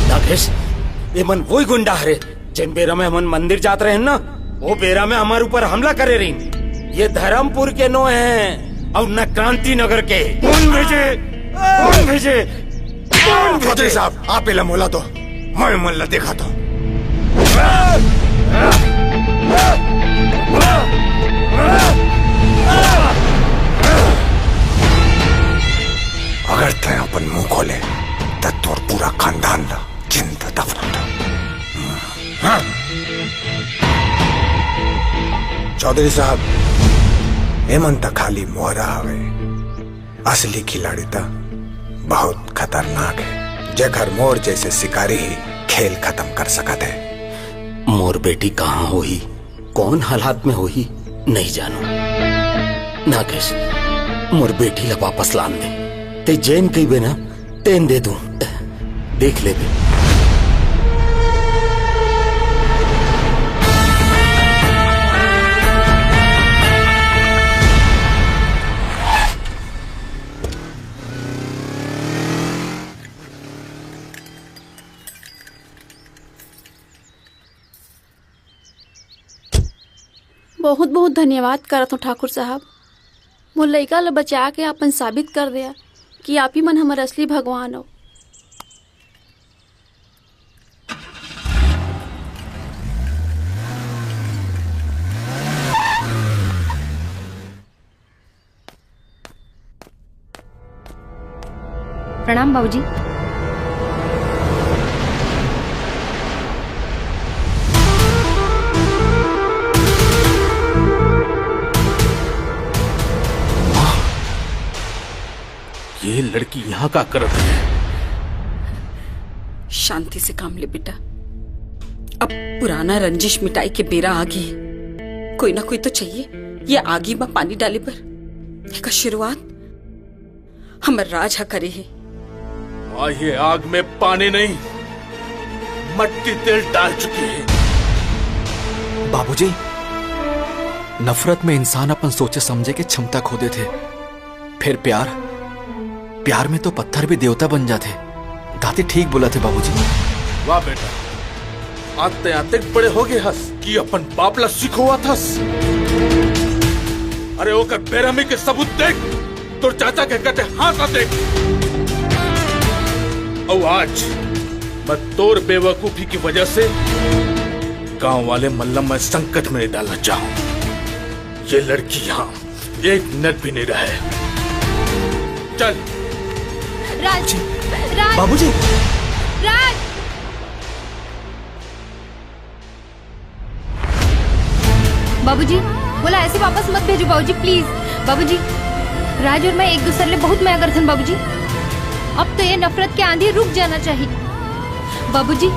नागेश, ये मन वही गुंडा हरे, जेन बेरा में हमन मंदिर जात रहेन ना, वो बेरा में हमर ऊपर हमला करे रहिन। ये धर्मपुर के नो हे अउ न क्रांति नगर के। कोन भेजे? कोन भेजे? कोन भेजे? चौधरी साहब, आप एला मोला दो, मैं मन ला देखा था। अगर तैं अपन मुंह खोले, त तोर पूरा खानदान ला जिंदा दफना दो। हाँ। चौधरी साहब, एमन त खाली मोहरा हवे, असली खिलाड़ी त बहुत खतरनाक हे, जेकर मोर जैसे शिकारी ही खेल खत्म कर सकत हे। मोर बेटी कहाँ होही, कौन हालात में होही, नहीं जानों। नागेश, मोर बेटी ला वापस लान दे। तैं जेन कहिबे ना, तेन दे दूं, देख लेबे। बहुत बहुत धन्यवाद करत हूँ ठाकुर साहब, मोर लइका ल बचा के अपन साबित कर दिया कि आप ही मन हमर असली भगवान हो। प्रणाम बाबूजी। ये लड़की यहाँ का करत हे? शांति से काम ले बेटा, अब पुराना रंजिश मिटाई के बेरा आगे, कोई ना कोई तो चाहिए ये आगी में पानी डाले पर। एकर शुरुआत हमर राज ह करे हे। माँ ये आग में पानी नहीं, मट्टी तेल डाल चुकी है। बाबूजी, नफरत में इंसान अपन सोचे समझे के क्षमता खो देथे। फिर प्यार, प्यार में तो पत्थर भी देवता बन जाथे। दादी ठीक बोलथे बाबूजी। वाह बेटा, आज तैं अतेक बड़े हो गए हस कि अपन बाप ला सिखोवत हस। अरे ओकर बेरहमी के सबूत देख, तोर चाचा के कटे हाथ ला देख। अउ आज मैं तोर बेवकूफी की वजह से गांव वाले मन ला मैं संकट में नहीं डालना चाहूं। ये लड़की यहाँ एक मिनट भी नहीं रहे। चल। राज, राज, बाबूजी। राज। बाबूजी, मोला ऐसे वापस मत भेजो बाबूजी, please। बाबूजी, राज और मैं एक दूसर ले बहुत मया करथन बाबूजी। अब तो ये नफरत के आंधी रुक जाना चाहिए बाबूजी।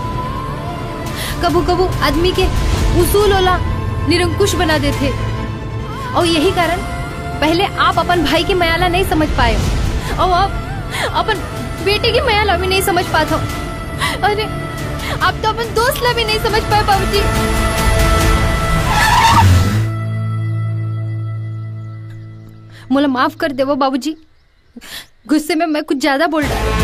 कभू कभू आदमी के उसूल ओला निरंकुश बना देथे। अउ यही कारण पहले आप अपन भाई के मया ला नहीं समझ पाए, अउ अब अपन बेटी के मया ला भी नहीं समझ पात हो। अरे, आप तो अपन दोस्त ला भी नहीं समझ पाए बाबूजी। मोला माफ कर देवो बाबूजी, गुस्से में मैं कुछ ज्यादा बोल डाला।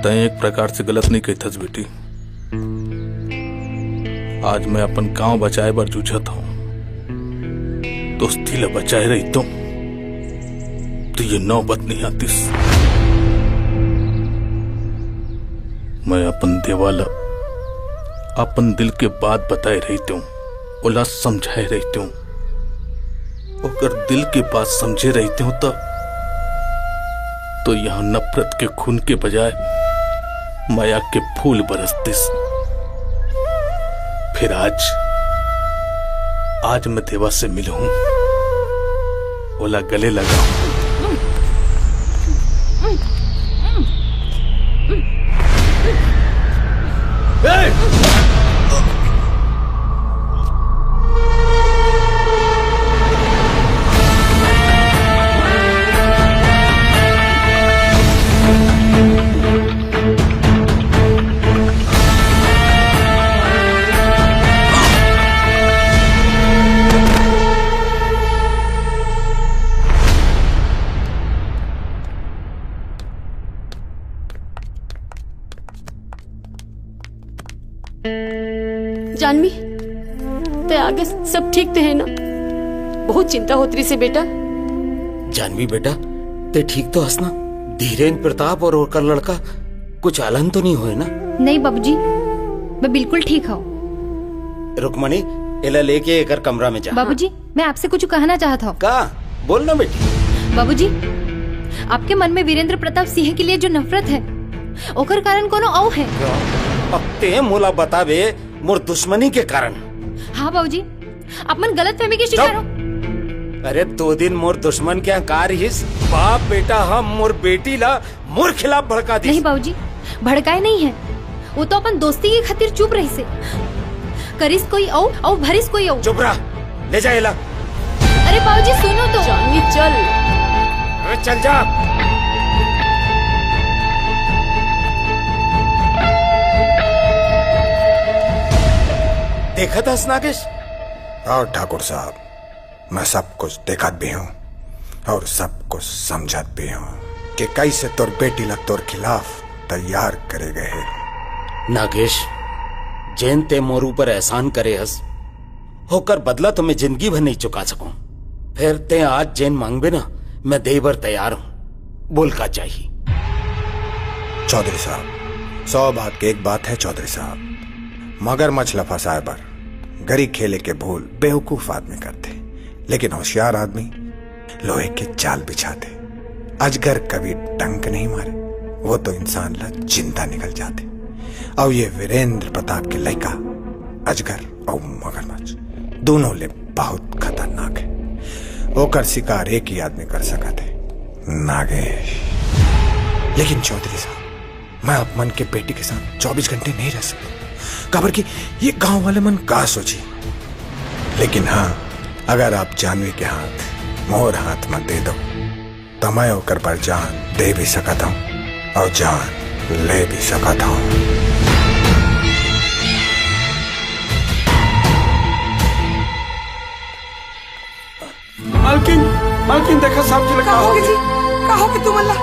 तैं एक प्रकार से गलत नहीं कहथस बेटी। आज मैं अपन गांव बचाए बर जूझत हूँ। दोस्ती ला बचाए रहितों तो ये नौबत नहीं आतिस। मैं अपन देवा ला अपन दिल के बात बताए रहितों, ओला समझाए रहितों, ओकर दिल के बात समझे रहितों त, तो यहाँ नफरत के खून के बजाय मया के फूल बरसतिस। फिर आज, आज मैं देवा से मिलहूं, ओला गले लगाहूं। जानवी, तैं आगे, सब ठीक ते हे ना? बहुत चिंता होत रहिसे बेटा। जानवी बेटा, तैं ठीक तो हस ना? धीरेंद्र प्रताप और ओकर लड़का कुछ अलहन तो नहीं होय ना? नहीं बाबूजी, मैं बिल्कुल ठीक हूँ। रुक्मणी, एला लेके एकर कमरा में जा। बाबूजी, मैं आपसे कुछ कहना चाहत हूँ। का? बोल ना बेटी। बाबूजी, आपके मन में वीरेंद्र प्रताप सिंह के लिए जो नफरत है, ओकर कारण कोनो अउ है। अब तैं मोला बताबे, मोर दुश्मनी के कारण। हाँ बाबूजी, आप मन गलतफहमी के शिकार हो। अरे, दो दिन मोर दुश्मन के अहंकार हिस, बाप बेटा हम मोर बेटी ला मोर खिलाफ भड़का दिस। नहीं बाबूजी, भड़काए नहीं है, वो तो अपन दोस्ती के खातिर चुप रहिसे। करिस कोई अउ, अउ भरिस कोई अउ। चुप रह, ले जा एला। अरे बाबूजी, सुनो तो। जानवी, चल। अरे चल जा। देखत हस नागेश? और ठाकुर साहब, मैं सब कुछ देखत भी हूँ और सब कुछ समझत भी हूँ कि कैसे तोर बेटी ला तोर खिलाफ तैयार करे गए हे। नागेश, जेन तैं मोर ऊपर एहसान करे हस, ओकर बदला तो मैं जिंदगी भर नहीं चुका सकूं। फिर तैं आज जेन मांगबे ना, मैं दे बर तैयार हूं। बोल, का चाहिए? चौधरी साहब, सौ बात के एक बात है चौधरी साहब, मगरमच्छ ला फंसाए बर गरी खेले के भूल बेवकूफ आदमी करथे, लेकिन होशियार आदमी लोहे के जाल बिछाथे। अजगर कभी डंक नहीं मारे, वो तो इंसान ला जिंदा निकल जाथे। अउ ये वीरेंद्र प्रताप के लइका अजगर अउ मगरमच्छ दोनों ले बहुत खतरनाक है। ओकर शिकार एक ही आदमी कर सकत है, नागेश। लेकिन चौधरी साहब, मैं आप मन के बेटी के साथ चौबीस घंटे नहीं रह सकता, काबर कि ये गांव वाले मन का सोची। लेकिन हाँ, अगर आप जानवी के हाथ मोर हाथ में दे दो, तो मैं ओकर बर जान दे भी सकत हूँ और जान ले भी सकत हूँ। मालकिन, मालकिन, देखा साहब जी ला का का हो होगे गया? जी? का होगे तुमन ला?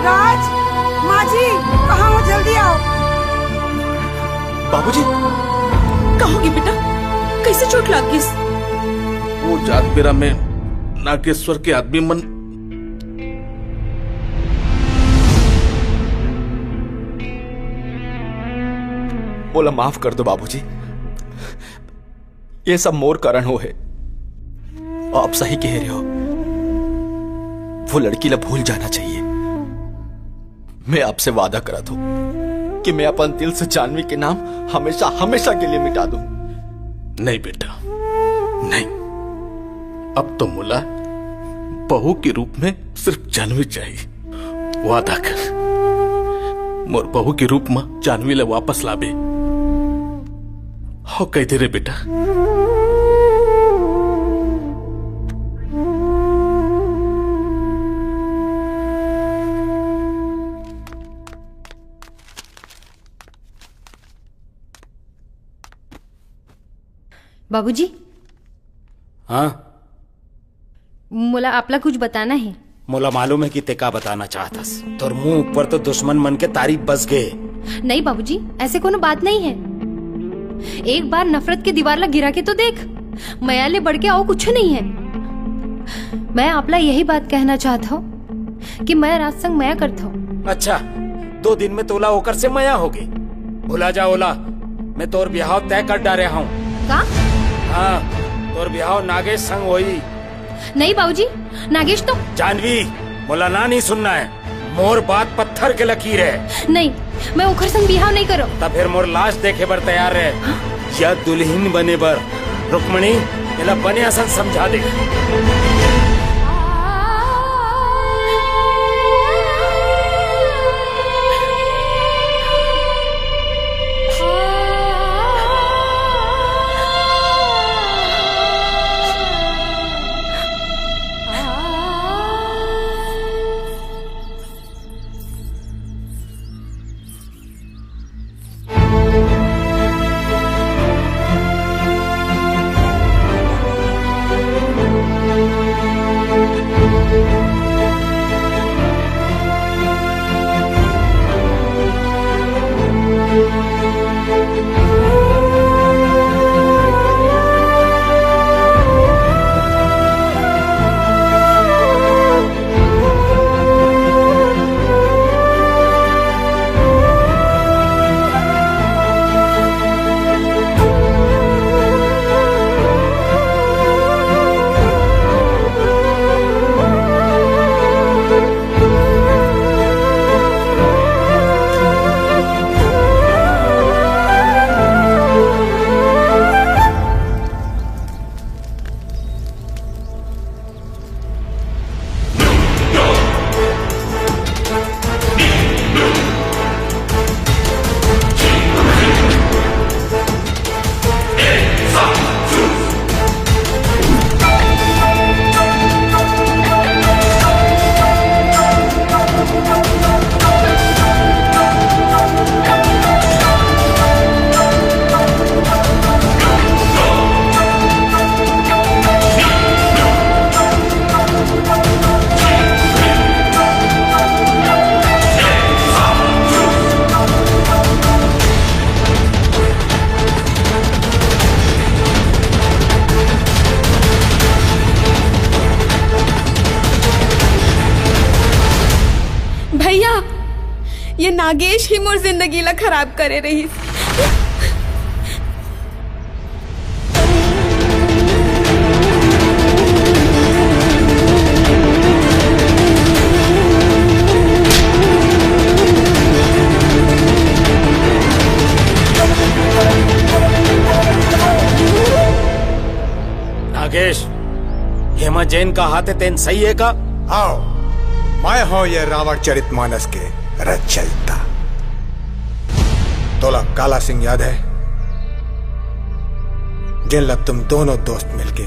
राज, माँ जी, कहाँ हो? जल्दी आओ। बाबूजी, का होगे बेटा? कैसे चोट लाग गिस? वो जात बेरा में नागेश्वर के आदमी मन मोला माफ कर दो बाबूजी, ये सब मोर कारण होहे। आप सही कह रहे हो, वो लड़की ला भूल जाना चाहिए। मैं आपसे वादा करत हूँ कि मैं अपन दिल से जानवी के नाम हमेशा, हमेशा के लिए मिटा दूँ। नहीं बेटा, नहीं। अब तो मोला बहू के रूप में सिर्फ जानवी चाहिए। वादा कर, मोर बहू के रूप में जानवी ला वापस लाबे। हो कह दे रे बेटा। बाबूजी। हाँ? मोला आपला कुछ बताना है। मोला मालूम है कि ते का बताना चाहत हस। तोर मुंह ऊपर तो दुश्मन मन के तारीफ बस गे। नहीं बाबूजी, ऐसे कोनो बात नहीं है। एक बार नफरत के दीवार ला गिरा के तो देख, मया ले बढ़ के अउ कुछ नहीं है। मैं आपला यही बात कहना चाहत हूँ कि मैं राज संग मया करत हूँ। अच्छा, दो दिन में तोला ओकर से मया होगे। भुला जा ओला, मैं तोर बिहाव तय कर डारे हूँ। का? हाँ, तोर बिहाव नागेश संग होई। नहीं बाबूजी, नागेश तो जानवी, मोला ना नहीं सुनना है। मोर बात पत्थर के लकीर है। नहीं, मैं ओकर संग बिहाव नहीं करो। तब फिर मोर लाश देखे बर तैयार रहे, या दुल्हन बने बर। रुक्मणी, एला बने असन समझा दे। नागेश ही मोर जिंदगी ला खराब करे रहिस। नागेश, हेमा जेन कहाथे तेन सही हे का? हव, मैं हंव ये रावण चरित मानस के रचयिता। तोला काला सिंह याद हे, जेन ला तुम दोनों दोस्त मिलके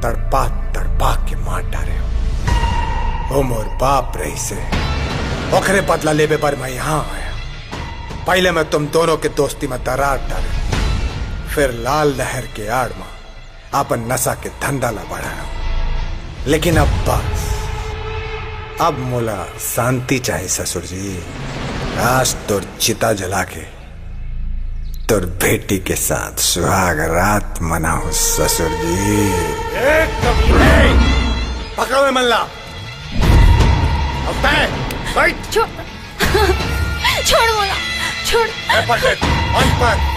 तड़पा तड़पा के मार डारे हो? वो मोर बाप रहिसे, ओखरे बदला लेबे बर मैं यहाँ आया। पहले मैं तुम दोनों के दोस्ती में दरार डालूं, फिर लाल नहर के आड़ में अपन नशा के धंधा ला बढ़ाना। लेकिन अब बस, अब मोला शांति चाही ससुर जी। आज तोर चिता जला के तोर बेटी के साथ सुहाग रात मनाहूं ससुर जी। ए कमीने, पकड़ो ए मन ला। अब तय, बैठ। छोड़। छोड़ मोला, छोड़। ए पंडित, मंत्र पढ़।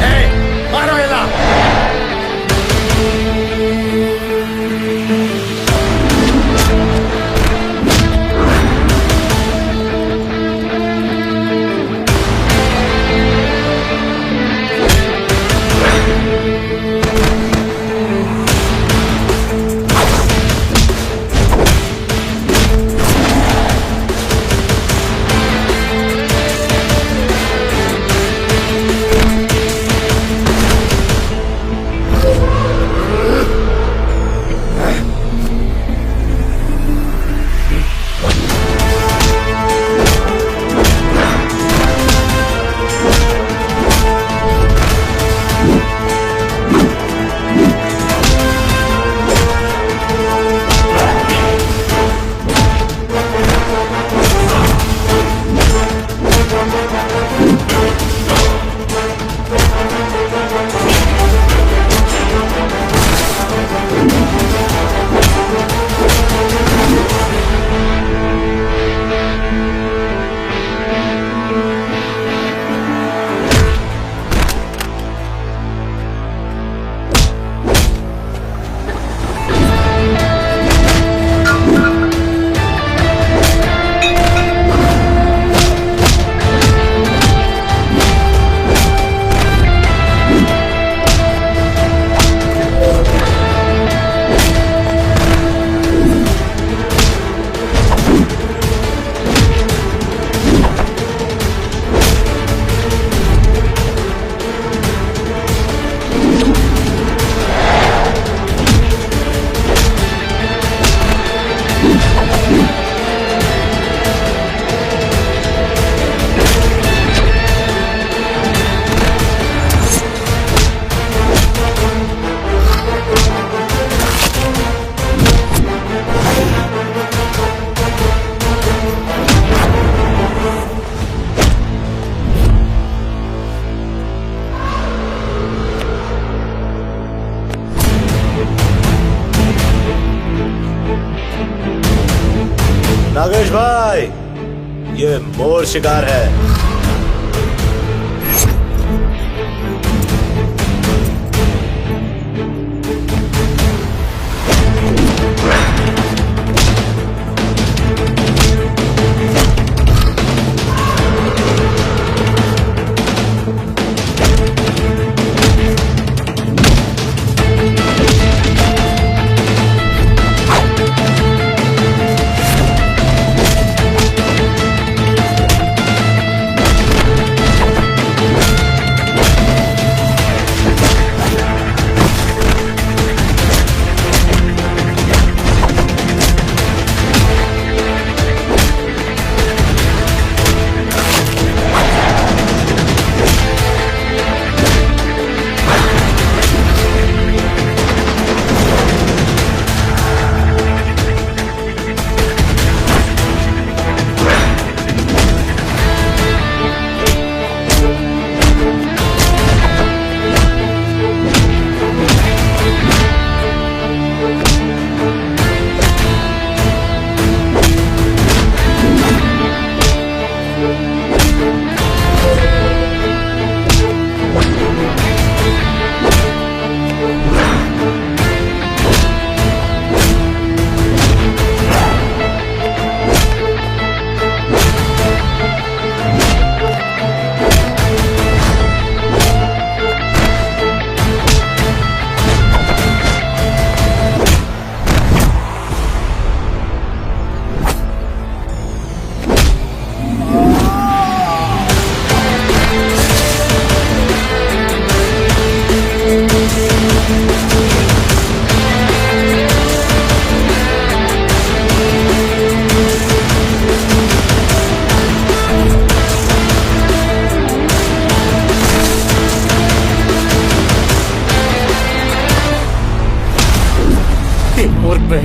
ए, मारो एला। नागेश भाई, ये मोर शिकार है।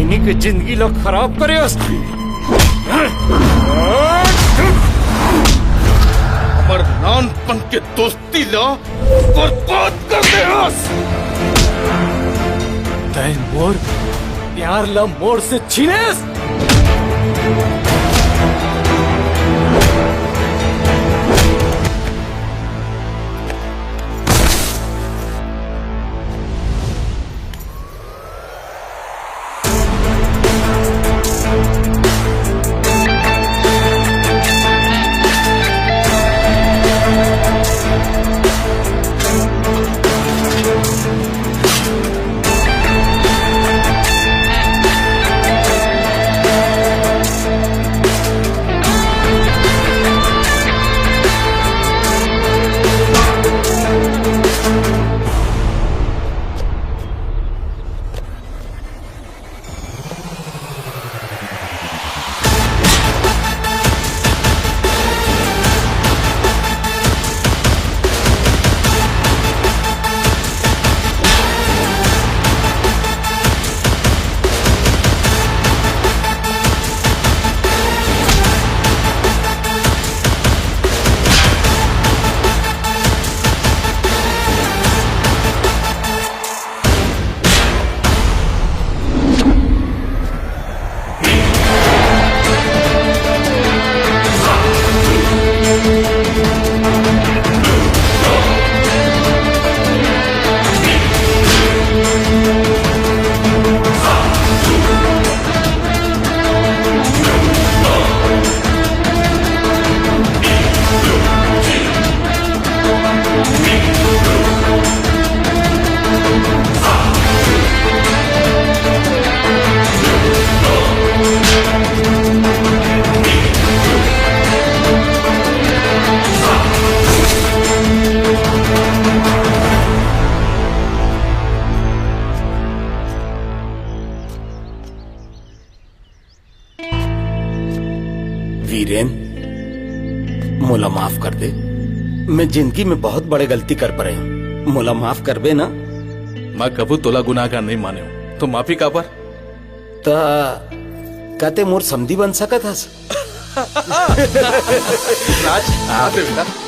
इन्हीं के जिंदगी ला खराब करे हस। हमर नानपन के दोस्ती ला बर्बाद कर दे हस। तैं मोर प्यार ला मोर से छीनेस। वीरेन, मोला माफ कर दे। मैं जिंदगी में बहुत बड़े गलती कर परे हूँ। मोला माफ करबे ना? मैं कभू तोला गुनाहगार नहीं माने हूँ, तो माफी काबर? त का तैं मोर समधी बन सकत हस? राज, आ बेटा।